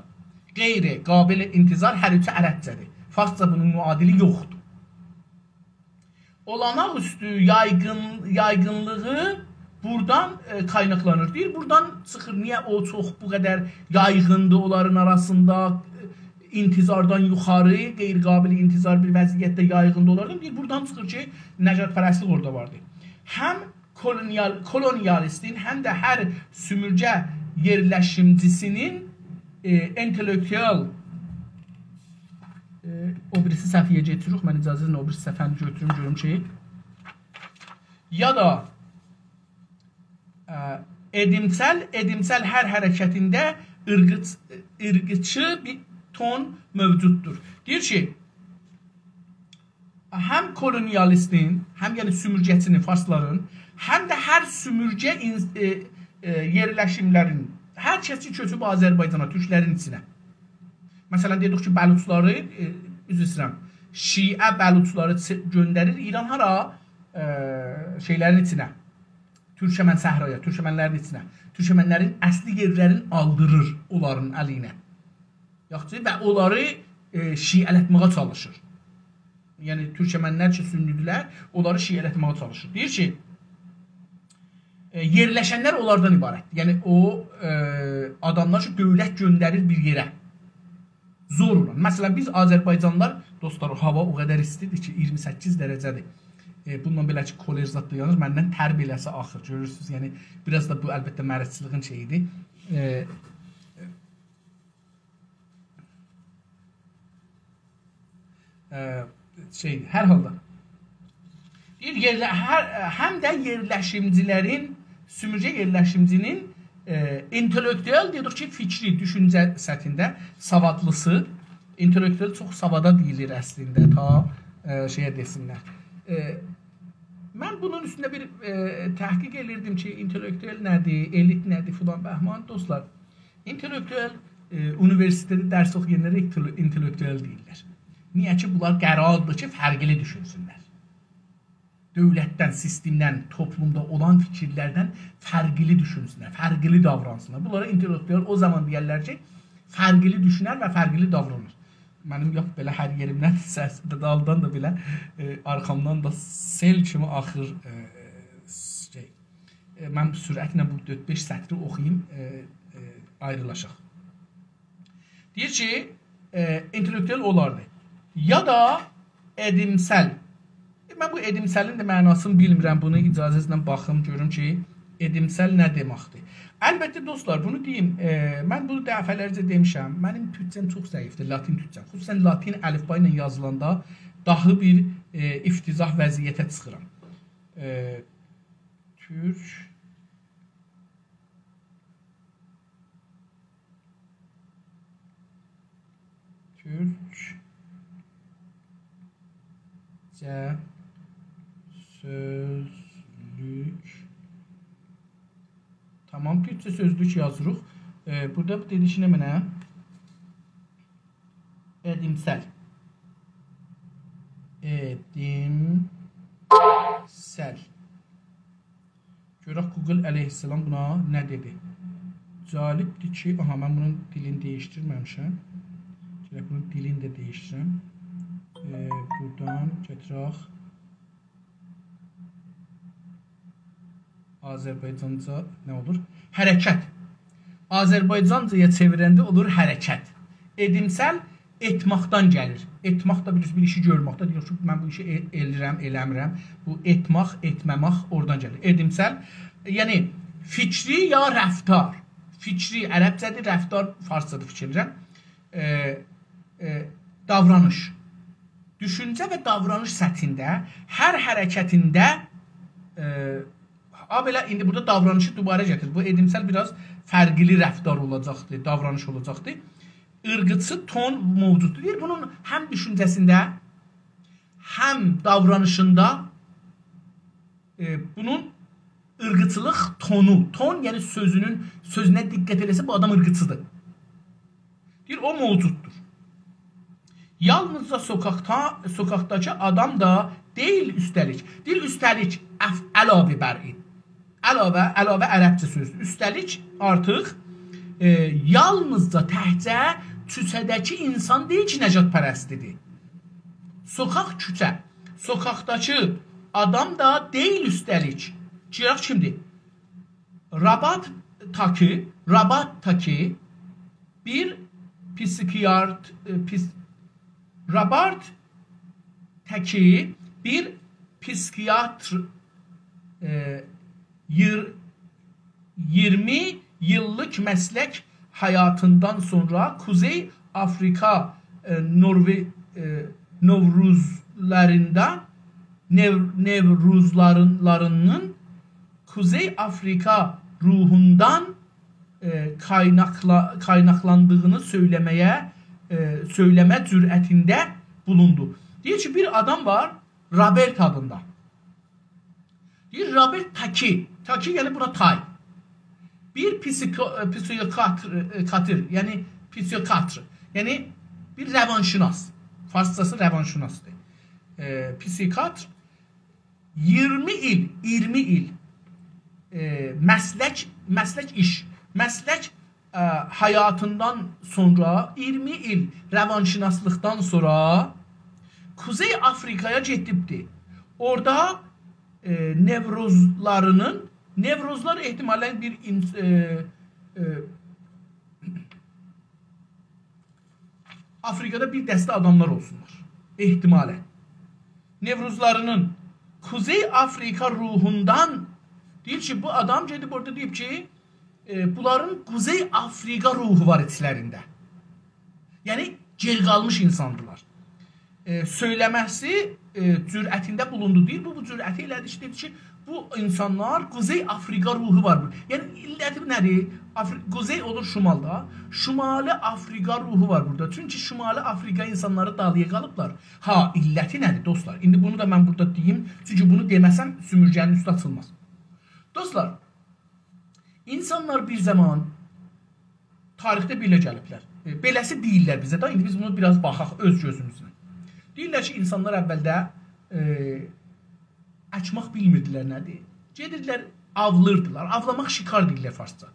غیر قابل انتظار هر اوچو عربجه‌دیر. فارسجا بونون معادلی یوخدور. اولاناق اوستو یایغین، یایغینلیغی بورادان، ائ، قایناقلانیر. دئییر، بورادان چیخیر. نییه او چوخ بو قدر یایغیندیر اونلارین آراسیندا، ائ، انتظاردان یوخاری، غیر قابل انتظار بیر وضعیتده یایغیندیر اونلاردان. دئییر، بورادان چیخیر کی، نژادپرستلیک اورادا واردیر. هم کولونیال-، کولونیالیستین، هم ده هر سومورگه یئرلشیمجیسینین، ائ، اینتلکتوال، ائ، او بیریسی صفحه‌یه کئچیریک. من اجازه‌نیزله او بیریسی صفحه‌نی گؤتوروم، گؤروم کی، یا دا، ائ، ائدیمسل، ائدیمسل هر حرکتینده عیرقچ-، عیرقچی بیر تون موجوددور. دئییر کی، هم کولونیالیستین، هم، یعنی، سومورگه‌چینین، فارسلارین، هم ده هر سومورگه این-، ائ، ائ، یئرلشیملرین، هر کس کی کؤچوب آذربایجانا، تورکلرین ایچینه. مثلا، دئدیک کی، بلوچلاری، ائ، عذر ایسته‌ییرم، شیعه بلوچلاری چه-، گؤندریر ایران هارا؟ ائ، شئیلرین ایچینه. تورکمن صحرایا، تورکمنلرین ایچینه. تورکمنلرین اصلی یئرلرینی آلدیریر اونلارین الینه. یاخشی، و اونلاری، ائ، شیعه‌لتمه‌یه چالیشیر. یعنی، تورکمنلر کی، سنی‌دیرلر، اونلاری شیعه‌لتمه‌یه چالیشیر. دئییر کی، ائ، یئرلشنلر اونلاردان عبارتدیر. یعنی، او، ائ، آداملار کی، دؤولت گؤندریر بیر یئره. زورلا. مثلا، بیز آذربایجانلیلار، دوستلار، هاوا او قدر ایستیدیر کی، اییرمی سککیز درجه‌دیر. ائ، بوندان بئله کی، کولئج زاد دا یانیر، مندن تر بئله‌سی آخیر. گؤرورسونوز، یعنی، بیر آز دا بو، البته، مریضچیلیغین شئییدیر. ائ، ائ، شئی، هر حالدا. دئییر، یئرله-، هر، هم ده یئرلشیمجیلرین، سومورگه یئرلشیمجی‌نین، ائ، اینتلکتوال، دئدیک کی، فیکری، دوشونجه سطحینده سوادلیسی، اینتلکتوال چوخ سوادا دئییلیر اصلینده، تا، ائ، شئیه دئسینلر. ائ، من بونون اوستونده بیر، ائ، تحقیق ائلیردیم کی، اینتلکتوال نه‌دیر، ائلیت نه‌دیر، فلان بهمان. دوستلار، اینتلکتوال، ائ، اونیوئرسیتئتده درس اوخویانلارا اینتل-، اینتلکتوال دئییرلر. نییه کی، بونلار قراردیر کی، فرقلی دوشونسونلر. دؤولتدن، سیستمدن، توپلومدا اولان فیکیرلردن فرقلی دوشونسونلر، فرقلی داورانسینلار. بونلارا اینتلکتوال او زامان دئیرلر کی، فرقلی دوشونر و فرقلی داورانیر. منیم یوخ، بئله هر یئریمدن، سس-، دالدان دا بئله، ائ، آرخامدان دا سئل کیمی آخیر، ائ، شئی، ائ، من سرعتله بو دؤرد-بئش سطری اوخویوم، ائ، ائ، آیریلاشاق. دئییر کی، ائ، اینتلکتوال اولاردی. یا دا ائدیمسل. ائ، من بو ائدیمسلین ده معناسینی بیلمیرم. بونو اجازه‌نیزله باخیم، گؤروم کی، ائدیمسل نه دئمکدیر. البته، دوستلار، بونو دئییم، ائ، من بونو دفعه‌لرجه دئمیشم. منیم تورکجه‌م چوخ ضعیفدیر، لاتین تورکجه‌م. خصوصا لاتین الفبا ایله یازیلاندا داها بیر، ائ، افتضاح وضعیته چیخیرام. ائ، تورک، تورکجه سؤزلوک تامام، تورکجه سؤزلوک یازیریق. ائ، بورادا بو دئدی کی، نمنه؟ ائدیمسل. ائدیمسل. گؤرک گوگل علیه‌السلام بونا نه دئدی. جالبدیر کی، آها، من بونون دیلینی دییشدیرمه‌میشم. گرک بونون دیلینی ده دییشدیرم. ائ، بورادان گتیرک. آذربایجانجا نه اولور؟ حرکت. آذربایجانجایا چئویرنده اولور حرکت. ائدیمسل ائتماقدان گلیر. ائتماق دا بیلیرسینیز، بیر ایشی گؤرمکدن. دئییر، یوخ، من بو ایشی ائ-، ائله‌ییرم، ائله‌میرم. بو ائتماق، ائتمه‌مک اورادان گلیر. ائدیمسل، یعنی فیکری یا رفتار. فیکری عربجه‌دیر، رفتار فارسجادیر، فیکیر ائله‌ییرم. ائ، ائ، داورانیش. دوشونجه و داورانیش سطحینده هر حرکتینده، ائ، ها، بئله ایندی بورادا داورانیشی دوباره گتیریر. بو ائدیمسل بیر آز فرقلی رفتار اولاجاقدیر، داورانیش اولاجاقدیر. عیرقچی تون موجوددور. دئییر، بونون هم دوشونجه‌سینده، هم داورانیشیندا، ائ، بونون عیرقچیلیق تونو، تون، یعنی سؤزونون، سؤزونه دقت ائله‌سه، بو آدام عیرقچیدیر. دئییر، او موجوددور. یالنیزجا سوکاکدا، سوکاکداکی آدام دا دئییل، اوسته‌لیک. دئییر، اوسته‌لیک، اف-، علاوه بر این. علاوه، علاوه عربجه سؤزدور. اوسته‌لیک آرتیق، ائ، یالنیزجا، تکجه کوچه‌ده‌کی اینسان دئییل کی، نژادپرستیدیر. سوکاک، کوچه. سوکاکداکی آدام دا دئییل، اوسته‌لیک. گیرک کیمدیر؟ رابات‌تاکی، رابات‌تاکی بیر پسیکیاتر، ائ، پس-، رابات‌تاکی بیر پسیکیاتر، ائ، ییر-، اییرمی ایللیک مسلک حیاتیندان سونرا کوزئی آفریقا، ائ، نوروی-، ائ، نوروزلاریندا، نو-، نوروزلارین-، لارینین کوزئی آفریقا روحوندان، ائ، قایناقلا-، قایناقلاندیغینی سؤیله‌مه‌یه، ائ، سؤیله‌مه جرأتینده بولوندو. دئییر کی، بیر آدام وار، رابرت آدیندا. دئییر، رابرت تاکی. تاکی، یعنی بونا تای. بیر پسیکو-، ائ، پسیکیاتر، ائ، کاتر، یعنی پسیکیاتر. یعنی بیر روانشناس. فارسجاسی روانشناسدیر. ائ، پسیکیاتر اییرمی ایل، اییرمی ایل، ائ، مسلک، مسلک ایش، مسلک، ائ، حیاتیندان سونرا اییرمی ایل روانشناسلیقدان سونرا کوزئی آفریقایا گئدیبدی. اورادا، ائ، نوروزلارینین، نوروزلار احتمالاً بیر این-، ائ، ائ، آفریقادا بیر دسته آداملار اولسونلار. احتمالاً. نوروزلارینین کوزئی آفریقا روحوندان، دئییر کی، بو آدام گئدیب اورادا دئییب کی، ائ، بونلارین کوزئی آفریقا روحو وار ایچلرینده. یعنی، گئری قالمیش اینساندیلار. ائ، سؤیله‌مه‌سی، ائ، جرأتینده بولوندو، دئییر. بو، بو جرأتی ائله‌دی کی، دئدی کی، بو اینسانلار کوزئی آفریقا روحو وار. بو، یعنی، علتی نه‌دیر؟ آفری-، کوزئی اولور شمالدا. شمالی آفریقا روحو وار بورادا. چونکی شمالی آفریقا اینسانلاری دالییا قالیبلار. ها، علتی نه‌دیر، دوستلار؟ ایندی بونو دا من بورادا دئییم. چونکی بونو دئمه‌سم سومورگه‌نین اوستو آچیلماز. دوستلار، اینسانلار بیر زامان تاریخده بئله گلیبلر. ائ، بئله‌سی دئییرلر بیزه ده. ایندی بیز بونو بیر آز باخاق اؤز گؤزوموزله. دئییرلر کی، اینسانلار اولده، ائ، اکماق بیلمیردیلر نه‌دیر. گئدیردیلر، آولاییردیلار. آولاماق شکار دئییرلر فارسجا.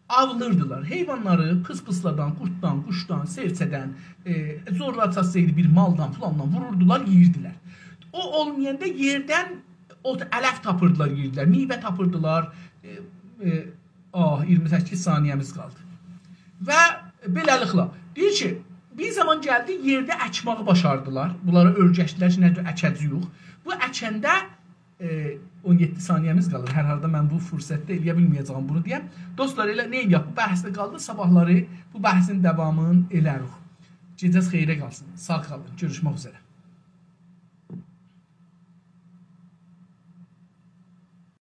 آولاییردیلار. حیوانلاری پیس‌پیسلادان، قورددان، قوشدان، سئرچه‌دن، ائ، زورلاری چاتسایدی بیر مالدان، فلاندان ووروردولار، یئییردیلر. او اولمایاندا یئردن اوت، علف تاپیردیلار، یئییردیلر. میوه تاپیردیلار. ائ، ائ، آه، اییرمی سککیز ثانیه‌میز قالدی. و بئله‌لیکله، دئییر کی، بیر زامان گلدی، یئرده اکماغی باشاردیلار. بونلارا اؤیرشدیلر کی، نه جور اکه‌جه‌ییک. بو اکنده، ائ، اون یئددی ثانیه‌میز قالیر. هر حالدا من بو فرصتده ائله‌یه بیلمه‌یه‌جه‌یم بونو دئیم. دوستلار، ائله نه ائله‌یک؟ بو بحث ده قالدی. صاباحلاری بو بحثین داوامینی ائله‌ریک. گئجه‌ز خئیره قالسین. ساغ قالین. گؤروشمک اوزره.